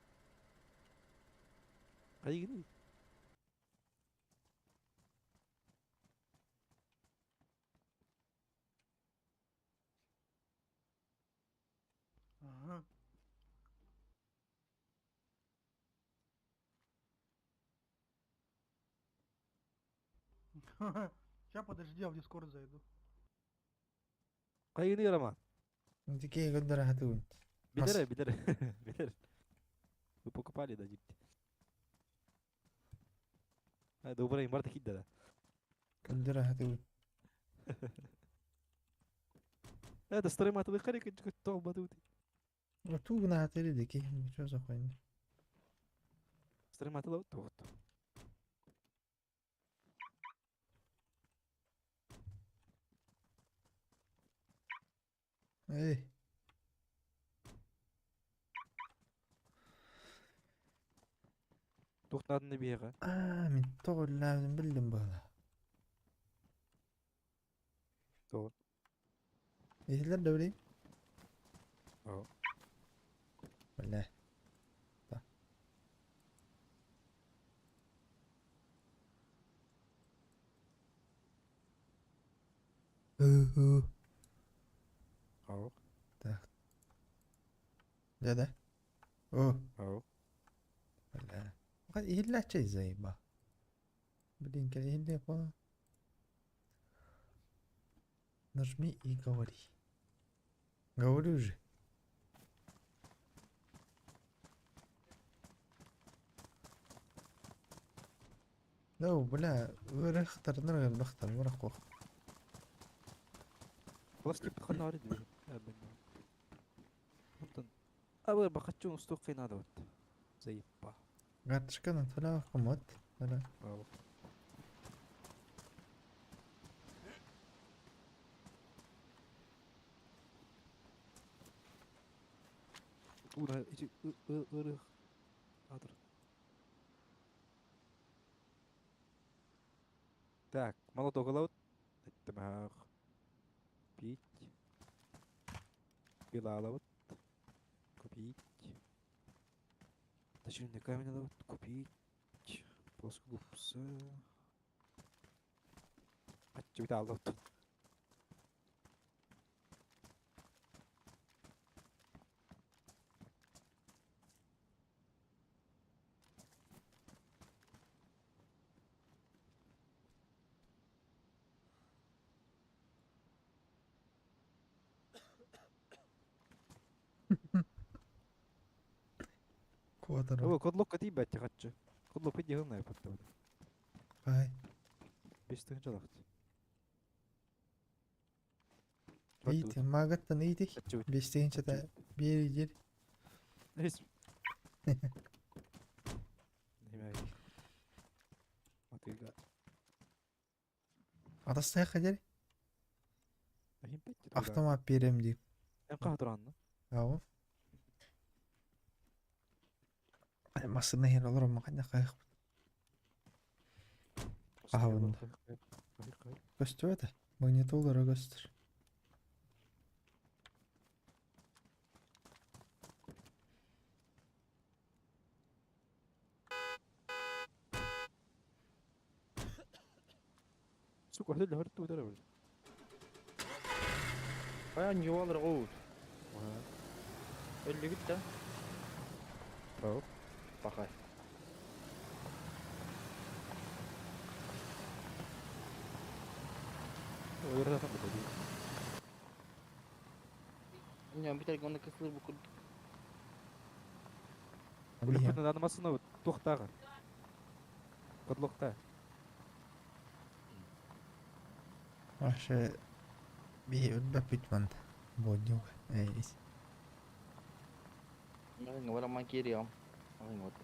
A: Хайыгыный?
C: Ага.
E: Сейчас подожди, я в Дискорд зайду.
A: Хайыгыный, Роман?
B: Дикей көрдөрө хатыгын.
A: Билэр, билэр, билэр. Вы покупали, да, дипти. Добрый, Марта хит да.
B: Көрдөрө хатыгын.
A: Это старый матовый харик, то бадут.
B: Тугна хатыры дики. Что за хуйня?
A: Старый матовый вот.
B: Эй.
A: Тухнадны биэҕэ.
B: Аа, мин тоҕуллаабытын биллим буола.
A: Тоҕо?
B: Иһиллэр да билим?
A: Оо.
B: Бля. Да. Ы-ы.
A: Оо.
B: Так. Да-да. О,
A: Оо.
B: бля. Иһиллээччи заеба. Блин, иһиллиэ буола. Нажми и говори. Говорю же. Да, бля, ырыхтар бахтар мурах.
A: Пластик ханары дии. Онтон абы бахаччун устук кыйнады вот. Заебба.
B: Гатышканы тола комод. Тола.
A: Оо. Уна ити ырых атыр. Так, молоток ылабыт. Эттемах. Пить. Пила ылабыт. Купить. Точильный камень ылабыт. Купить. Плоскогубцы. Аччыбыт аллабыт.
B: Кватер.
A: О, кодлокка тиийбэт хаччы. Кодлок пидди хылнай паттабыт.
B: Хай.
A: Бес тыһынчалахт.
B: Ит, магаттан итик.
A: Аччыбыт.
B: Бестегинче бери жер.
A: Эс. Неме. Матыга.
B: Атастайха жер.
A: Ахим петти.
B: Автомат берем дип.
A: Эн каха туранна.
B: Ау. Масына хер олор макanya кайык. Аһабын. Көстү это. Магнитолары көстүр.
A: Сука, хөллө хөртүү төрөбүл.
F: Баян ювалыр оут. Өллүгүт да.
A: Оо.
F: Бакай.
A: Ойырдатан бу дии.
F: Bilmiyorum bir tek onda kısılır bu kurt.
A: Бүлүкпүтүн анымасына туохтааҕар. Кодлокта.
B: Вообще би үлбэппит ман. Боднюк. Эй.
F: Ben вара кириям. Ай вот.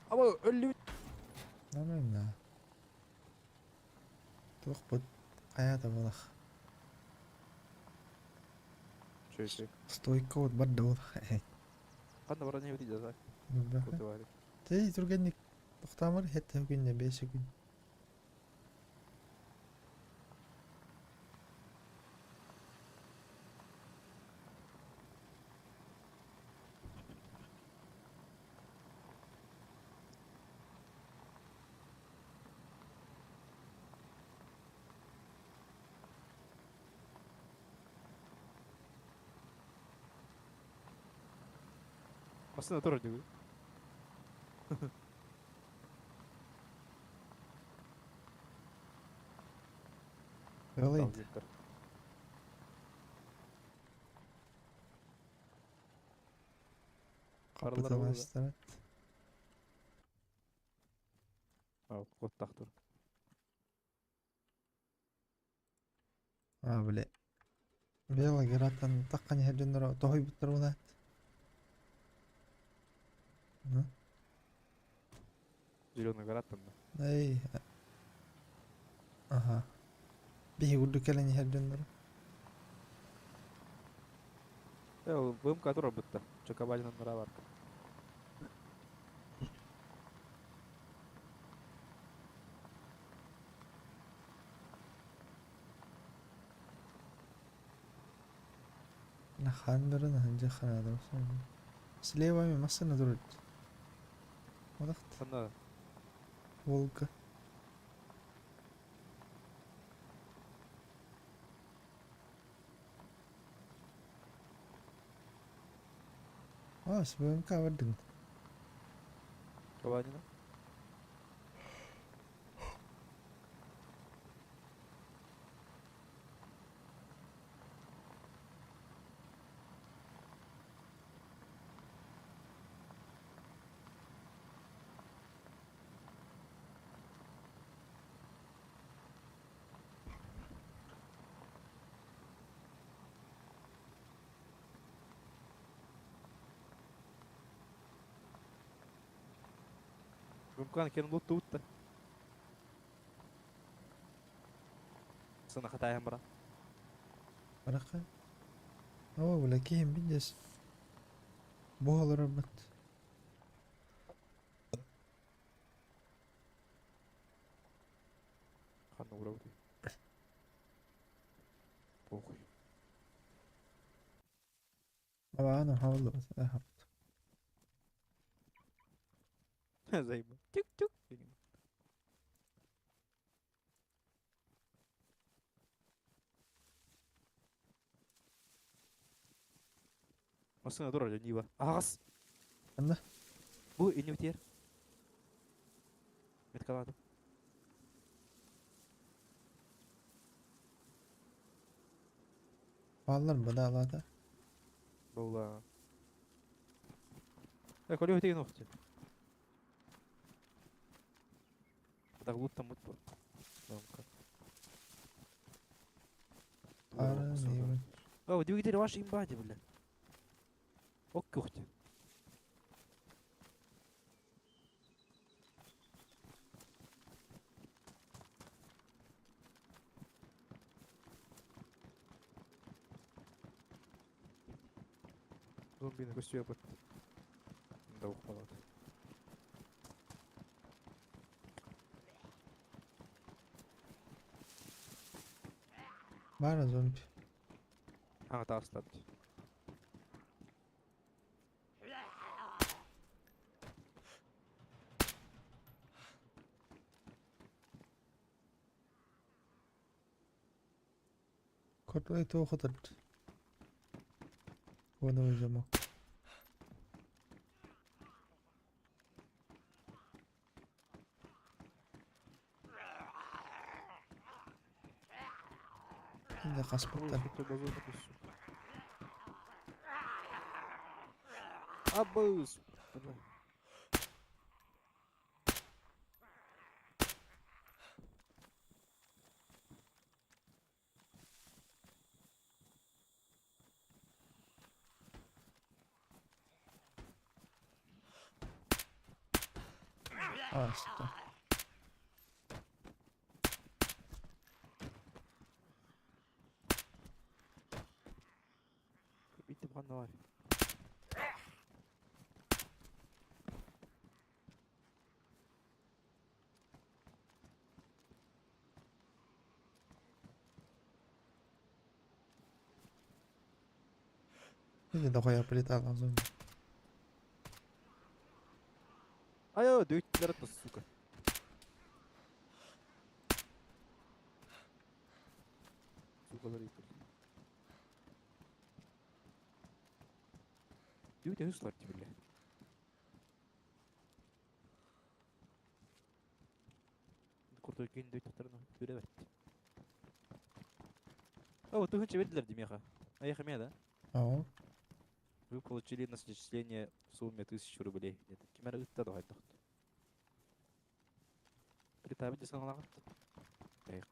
A: Аба өллүбүт.
B: Нормально. Туох бут хаята булах.
A: Чөй.
B: Стойка вот бар да булах.
A: Канда баран не бит жаза. Кутубари.
B: Тей түргенник токтамыр хетте күнне 5 күн.
A: Массыына турар дии.
B: Ылый. Капиталистар.
A: Куттах тур.
B: А, бля. Белоградтан таххан иһэр дьонноро тоһуйбуттар буолаат.
A: Зеленый гораттан да.
B: Эй. Аха. Биһи курдук кэлэн иһэр дьонноро.
A: Э, ВМК турар бытта. Чокабадинан бар.
B: Нахан барын ханжа ханаадым. Слева ми массыына турар. Одахт.
A: Ханна?
B: Волга. А, с ВМК бардыҥ.
A: Кабанина? ВМК кем лут тут-то. Сына хатайым бара.
B: Барака. О, бля, киһим видишь. Буолар бат.
A: Ханна урауды. Похуй.
B: Абаана хавалла бас. Аха.
A: Займа. Тюк-тюк. Массыына турар Нива. Ағас.
B: Ханна?
A: Бу инвитер. Меткалады.
B: Баалар бада алаата.
A: Була. Э, колю теген охти. Так лут там мут бу.
B: Ара, нейбин.
A: О, двигатель ваш имбади, бля. Ок, кухти. Зомбины костюм бит. Да ухпалат.
B: Баара зомби.
A: Ага, таастабыт.
B: Котлай туохотат. Воновый замок. Да хаспыттар.
A: Абыз.
B: А, что?
A: Bitti bu var.
B: Или дохуя прилетал зомби.
A: Ай, дөйттілер атты, сука. Сукалар итер. Дүйт өслар бля. Крутой кин дөйтөхтөрүн түрэ бэрт. О, тыһынча бердилер демеха. А я да?
B: Ау.
A: Вы получили на зачисление в сумме 1000 рублей. Нет, кимэр ытта да хайдах. Притабит десаналағат. Эх.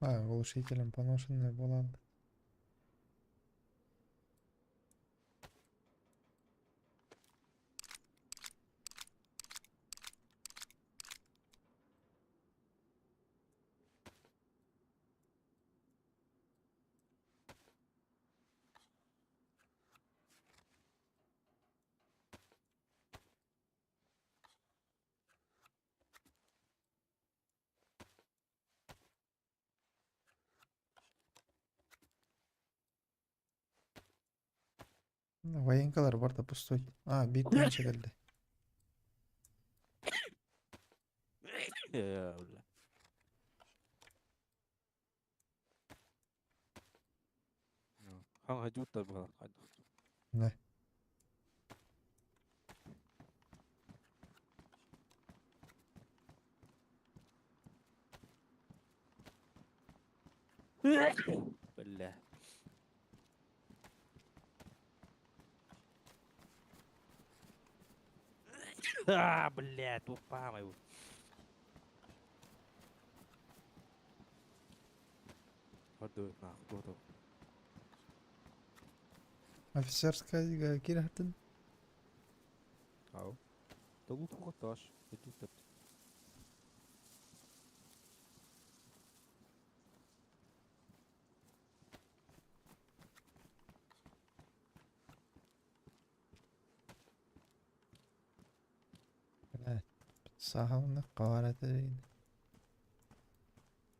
B: А, глушителем поношенная была. Военкалар бар да пустой. А, бит келді.
A: Я, бля. Хан хажуттар бұғалар хайдах.
B: Не.
A: Бля. А, бля, тупа мой. Орду, нахуй, готов.
B: Офицерская кирхатын.
A: Ау. Да лут хоташ. Иди теп.
B: Бля. Сахалны қавараты.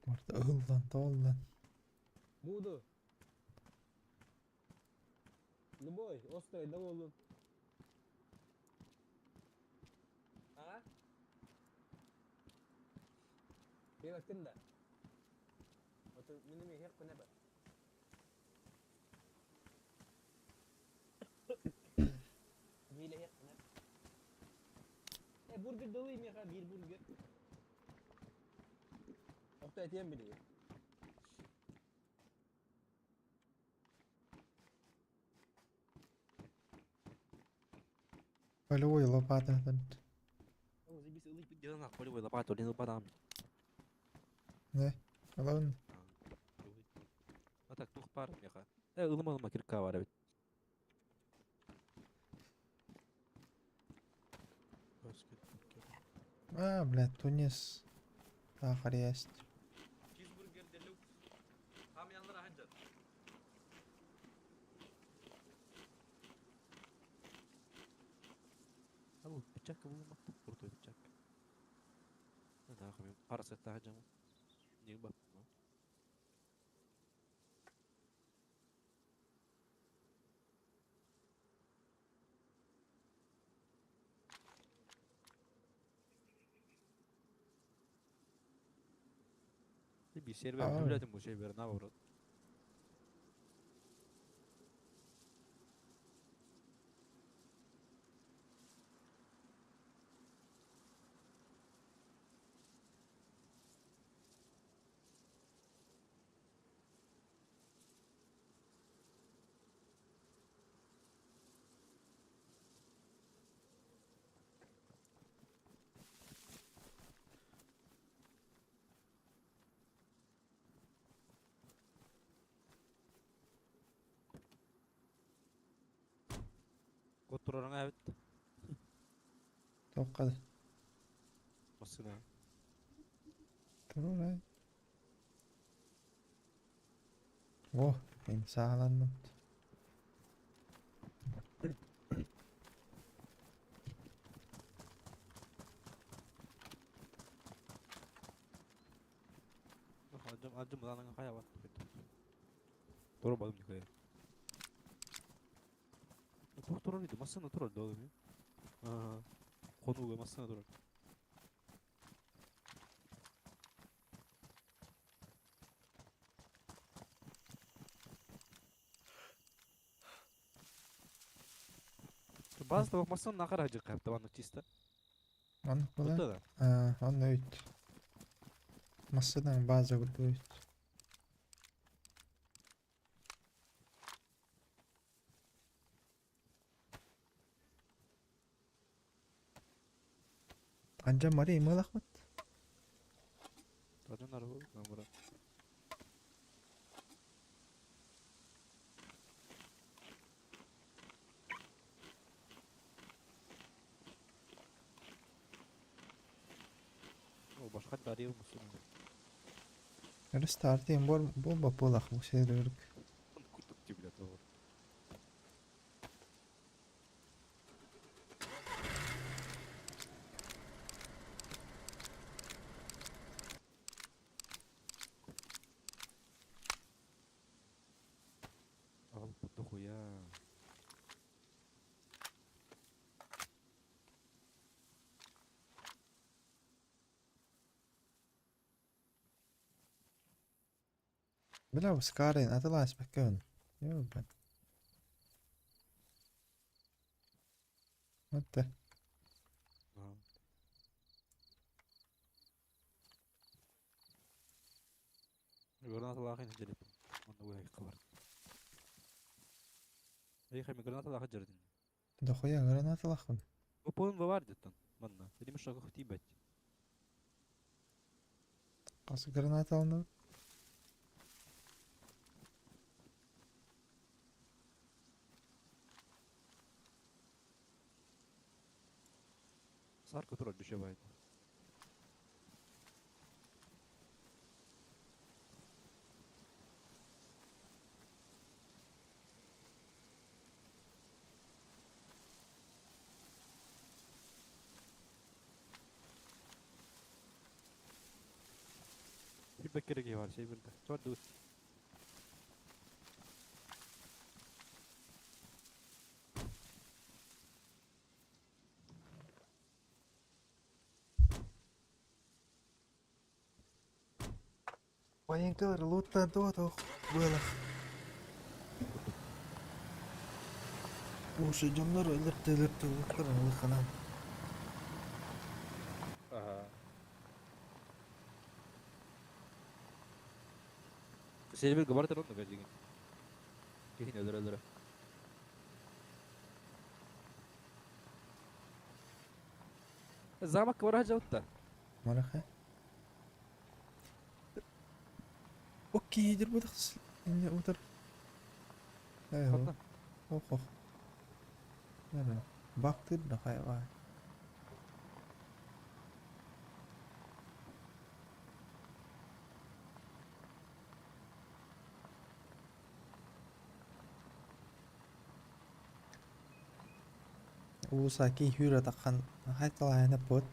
B: Орда ылдан толдан.
G: Буду. Любой, острый, доволен. А? Бейбаттын да. Ото минеме хек кунеба. Миле хек кунеба. Э, бургер долы меха бир бургер. Окта этем били.
B: Полевой лопата.
A: О, заебись, ылык бит делана, полевой лопату, лин лопатам.
B: Не. Алан.
A: А так, тух пар меха. Э, ылыма ылыма кирка бар бит.
B: А, бля, Тунис. Сахар есть.
A: Чизбургер делюкс. Там янлара хаджар. Алло, печатка булма. Крутой печатка. Ну да, хами пара сета хаджам. Не ба. Bir сервер,
B: А.
A: блядь, ему сервер наоборот. Кот турарың әбит.
B: Тоққады.
A: Масына.
B: Турурай. О, мен сағаландым.
A: Аджым аджым мынаның қая бар. Тура балым никая. Тур турар иди, масына турар да oğlum. Ага. Конуга масына турар. База того масын нахар хажы картаван чисто.
B: Оннук буолар.
A: Тут да.
B: Аа, онно өйт. Массынаң база курдук өйт. Анжа Мария мылахмат.
A: Тажан арбы номера. О, башка дарил мусун.
B: Рестартием бор болба полах мусерерк.
A: Кутук тебе того. Ал дохуя.
B: Бля, скарын атылаас бэккэн. Ёбан. Вот да.
A: Гранаталаахын дьэрит. Онно уйа хабар. Эй, хами гранаталаах дьэрдин.
B: Дохуя гранаталахын.
A: Опон бавар деттон. Манна. Или мышага хтибать.
B: Қасы граната алынды?
A: Сарка турар душевает. Bir керек бар, şey bildi. Çok düz.
B: Военкалар лутта дотох было. Ушу дьоннор өлөртө өлөртө луттар ылыханан.
A: Ага. Сервер габар онно бержигин. Кихин өлөр өлөр. Замок вара жаутта.
B: Мараха. Окей, дер будах инне утар. Эй,
A: Хатна.
B: ох ох. Нара. Бактыр да хайва. Улуса ки хүрэ тахан хайталайна пот.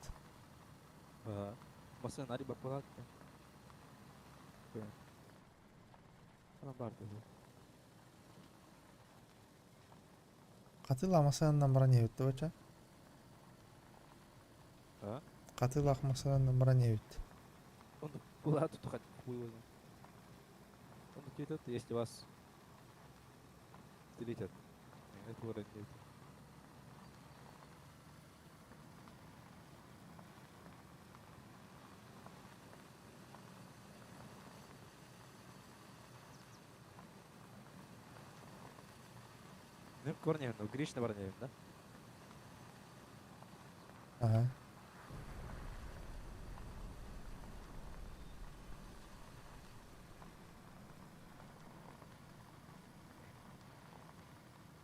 A: Ага. Масын ари бапалат. Анам бар dedi.
B: Катыла масанан баран ебит бача.
A: А?
B: Катыла масанан баран ебит.
A: Он куда тут хоть хуй его знает. Он тут если вас делитят. Это вроде нет. Ну, корневин, ну, Гришна Барневин, да?
B: Ага.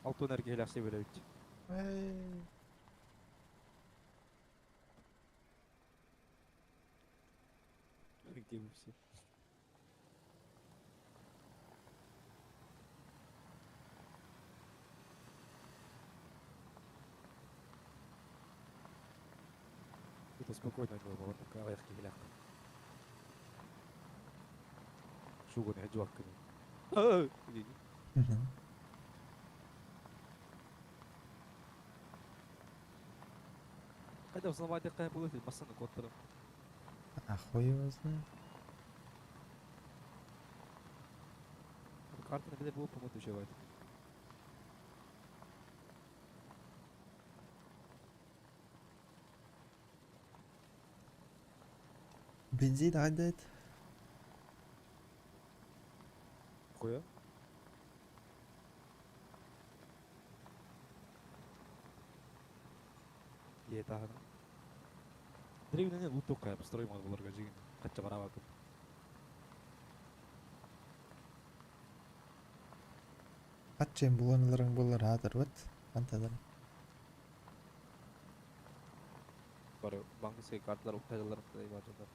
A: Алтын эргеләхси беләбит.
B: Эй.
A: Где вы все? Это спокойно было, вот такая эргеләх. Шугун хеджуак. Қайда взломать қай болады масаны коттырым.
B: А хуй его знает.
A: Картаны биле болып помот үшевайт.
B: Бензин айдайт.
A: Хуя. Е таһына. Древнене луток кая построй мал буларга жигин. Кача бараба кып.
B: Атчен буланыларың болар хатыр бат. Антадан.
A: Бары банковский карталар уктайлар бар жандар.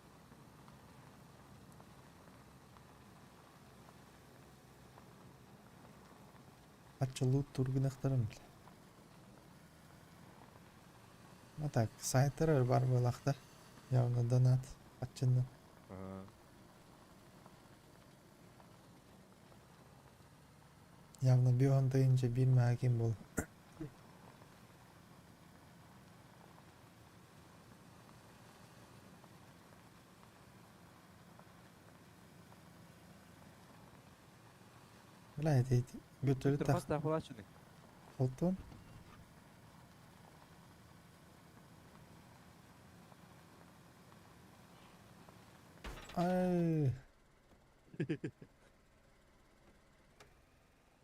B: Атча лут тургунактарым. А так, сайттар бар булакта. Явно донат. Атчынны. Явно бион тыйынча бир мәгин бол. Бля, это бөтөлү
A: Виктор
B: так
A: хаста хулачыны.
B: Алтын. Ай,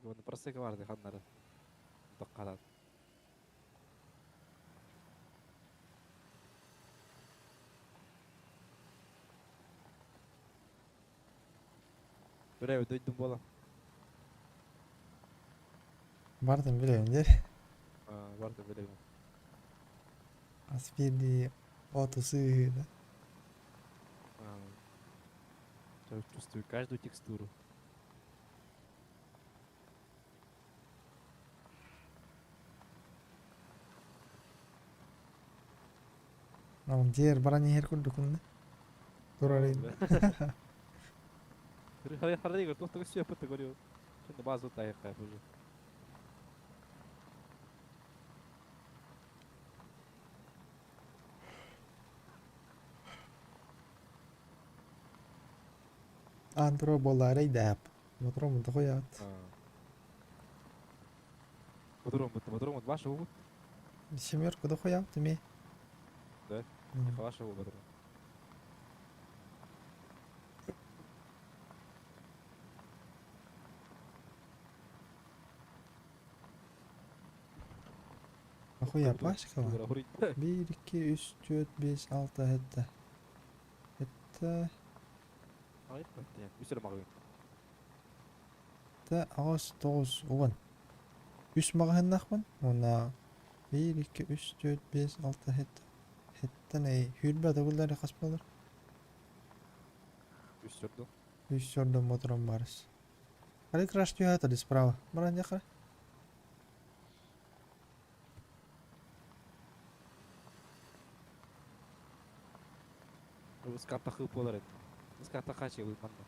A: Оны просека барды ханнары. Токкалат. Бирәү дойдум бола.
B: бардым билем дер.
A: Барды билем.
B: Аспирди отусы да.
A: Я чувствую каждую текстуру.
B: Ал жер баран эр курдукунда. Турар.
A: Харри, кто все это говорил. Что на базу таях уже.
B: Антро болар айдап. Мотром да коят.
A: Мотором, мотором, вашего вот.
B: Семерка да коят ми.
A: Да? Вашего мотором.
B: Ахуя пашка бар. 1, 2, 3, 4, 5, 6, 7. 7. 7, 8, 9, 10. 3 мағыннақпын. Она 1, 2, 3, 4, 5, 6, 7. 7 эй. Хүрбә төгүлләре каспалар.
A: 3 сөрдө.
B: 3 сөрдө мотором барыс. Хали краш түйәтә справа. Баран яқра.
A: Скарта хып болар edi. Скарта качы манна.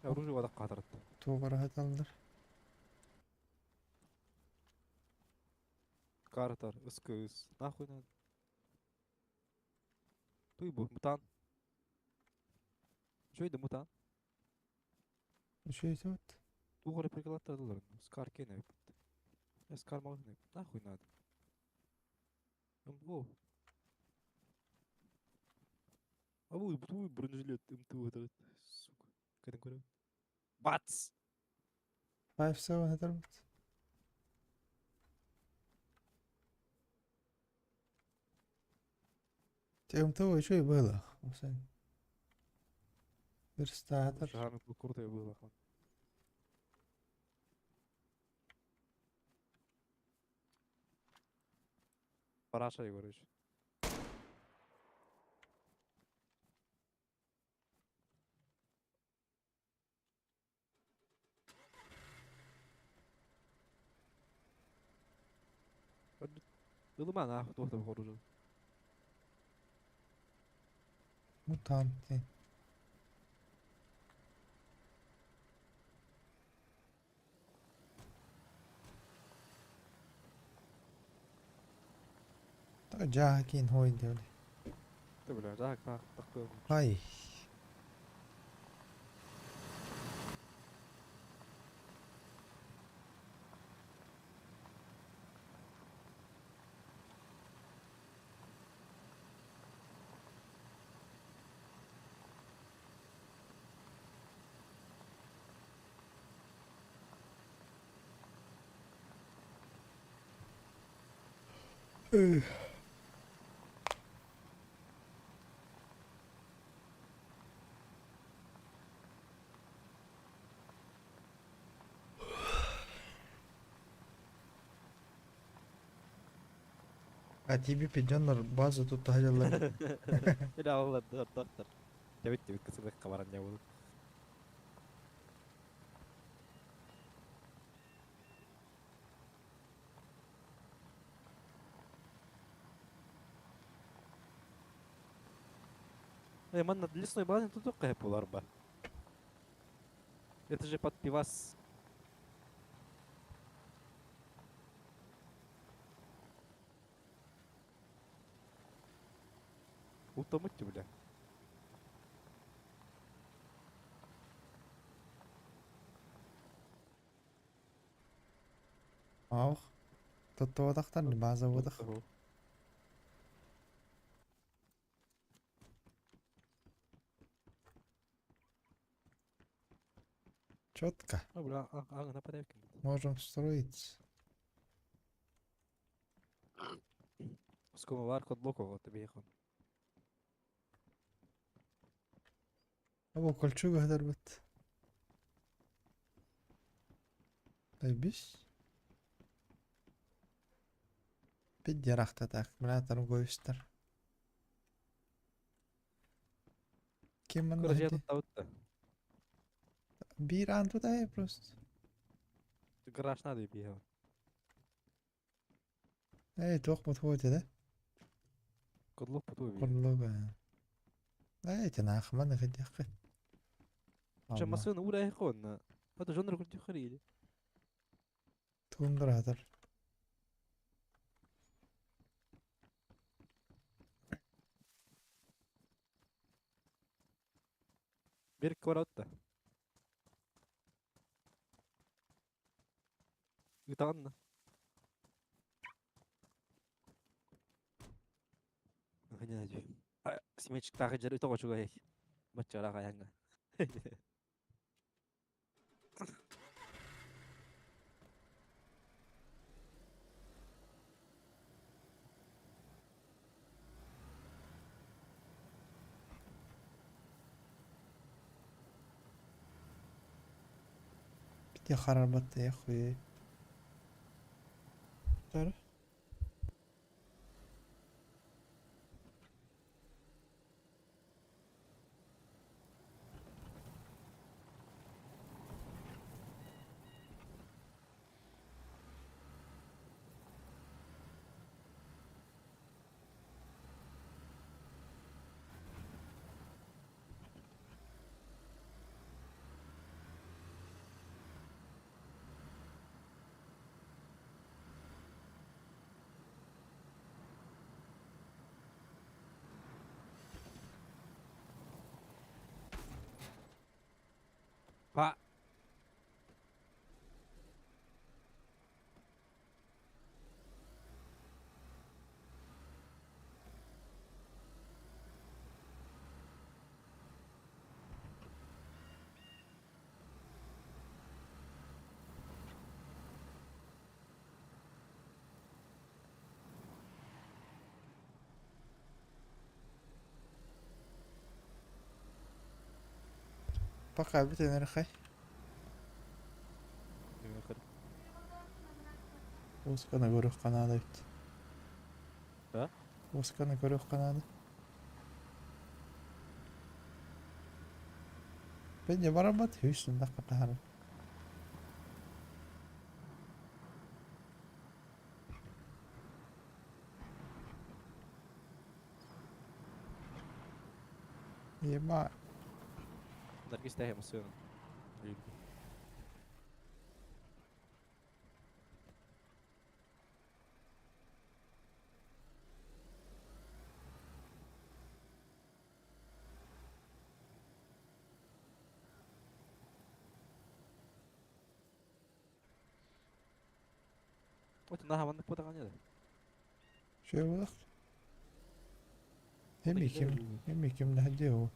A: Оружие вода катырды.
B: Тугара хаталдар.
A: Картер, СКС. Нахуй надо. Туй бу, мутант. Что это мутант?
B: Что это вот?
A: Тугары приколаттадылар. Скар кене. Скар магны. Нахуй надо. МГО. А вы, твой бронежилет МТУ этот, сука. Кайдан көрөм? Бац!
B: 5-7 это вот. МТУ еще и было. Верстатор.
A: Шаганы крутой было. Параша, короче. Ылыма нахуй, туохта оружие.
B: Мутанты. Жаакин хой диэли.
A: Ты, бля, так, так, так.
B: Ай. А тебе пиденнер база тут таһаллар.
A: Бля, ол доктор. Тебит тебит кысыбык кабаран я буду. Эй, манна лесной базы тут только пуларба. Это же под пивас. Утомыть, бля.
B: Ах. Тоттуотахтар база бодах. Четко.
A: А, бля, а, нападай.
B: Можем строить.
A: Скоро вар код блоку, тебе ехал.
B: Або кольчуга хадar бит. Бис. Пид ярахта так, бля, торговистер. Кем
A: Короче, я тут таутта.
B: Бир ан туда просто.
A: Гараж надо бегал.
B: Эй, туох мут да?
A: Кодлок поту.
B: Кодлога. Эй, тенах, маны хадяхы.
A: Че машина ура хон. Это жанр культуры хрили.
B: Тундратор.
A: Бир кваротта. Гитанна. Симечик тағы жер өте қочуға ек. Матчара қаянға.
B: Бите харабатты яхуй. Тар.
A: Па.
B: Пока бит энерхай. Осканы көрөх канада бит.
A: Да?
B: Осканы көрөх канада. Бенде барабат хүйсін да қатары. Ема.
A: Наргиз тәһе машина. Оту наһаа маннык буотаҕын да.
B: Шөй буолах. Эми ким, эми ким наһадьы ол.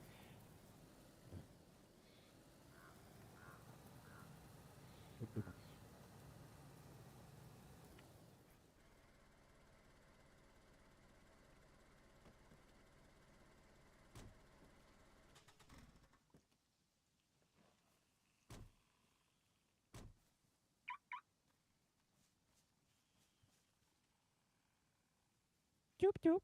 A: Чуп-чуп.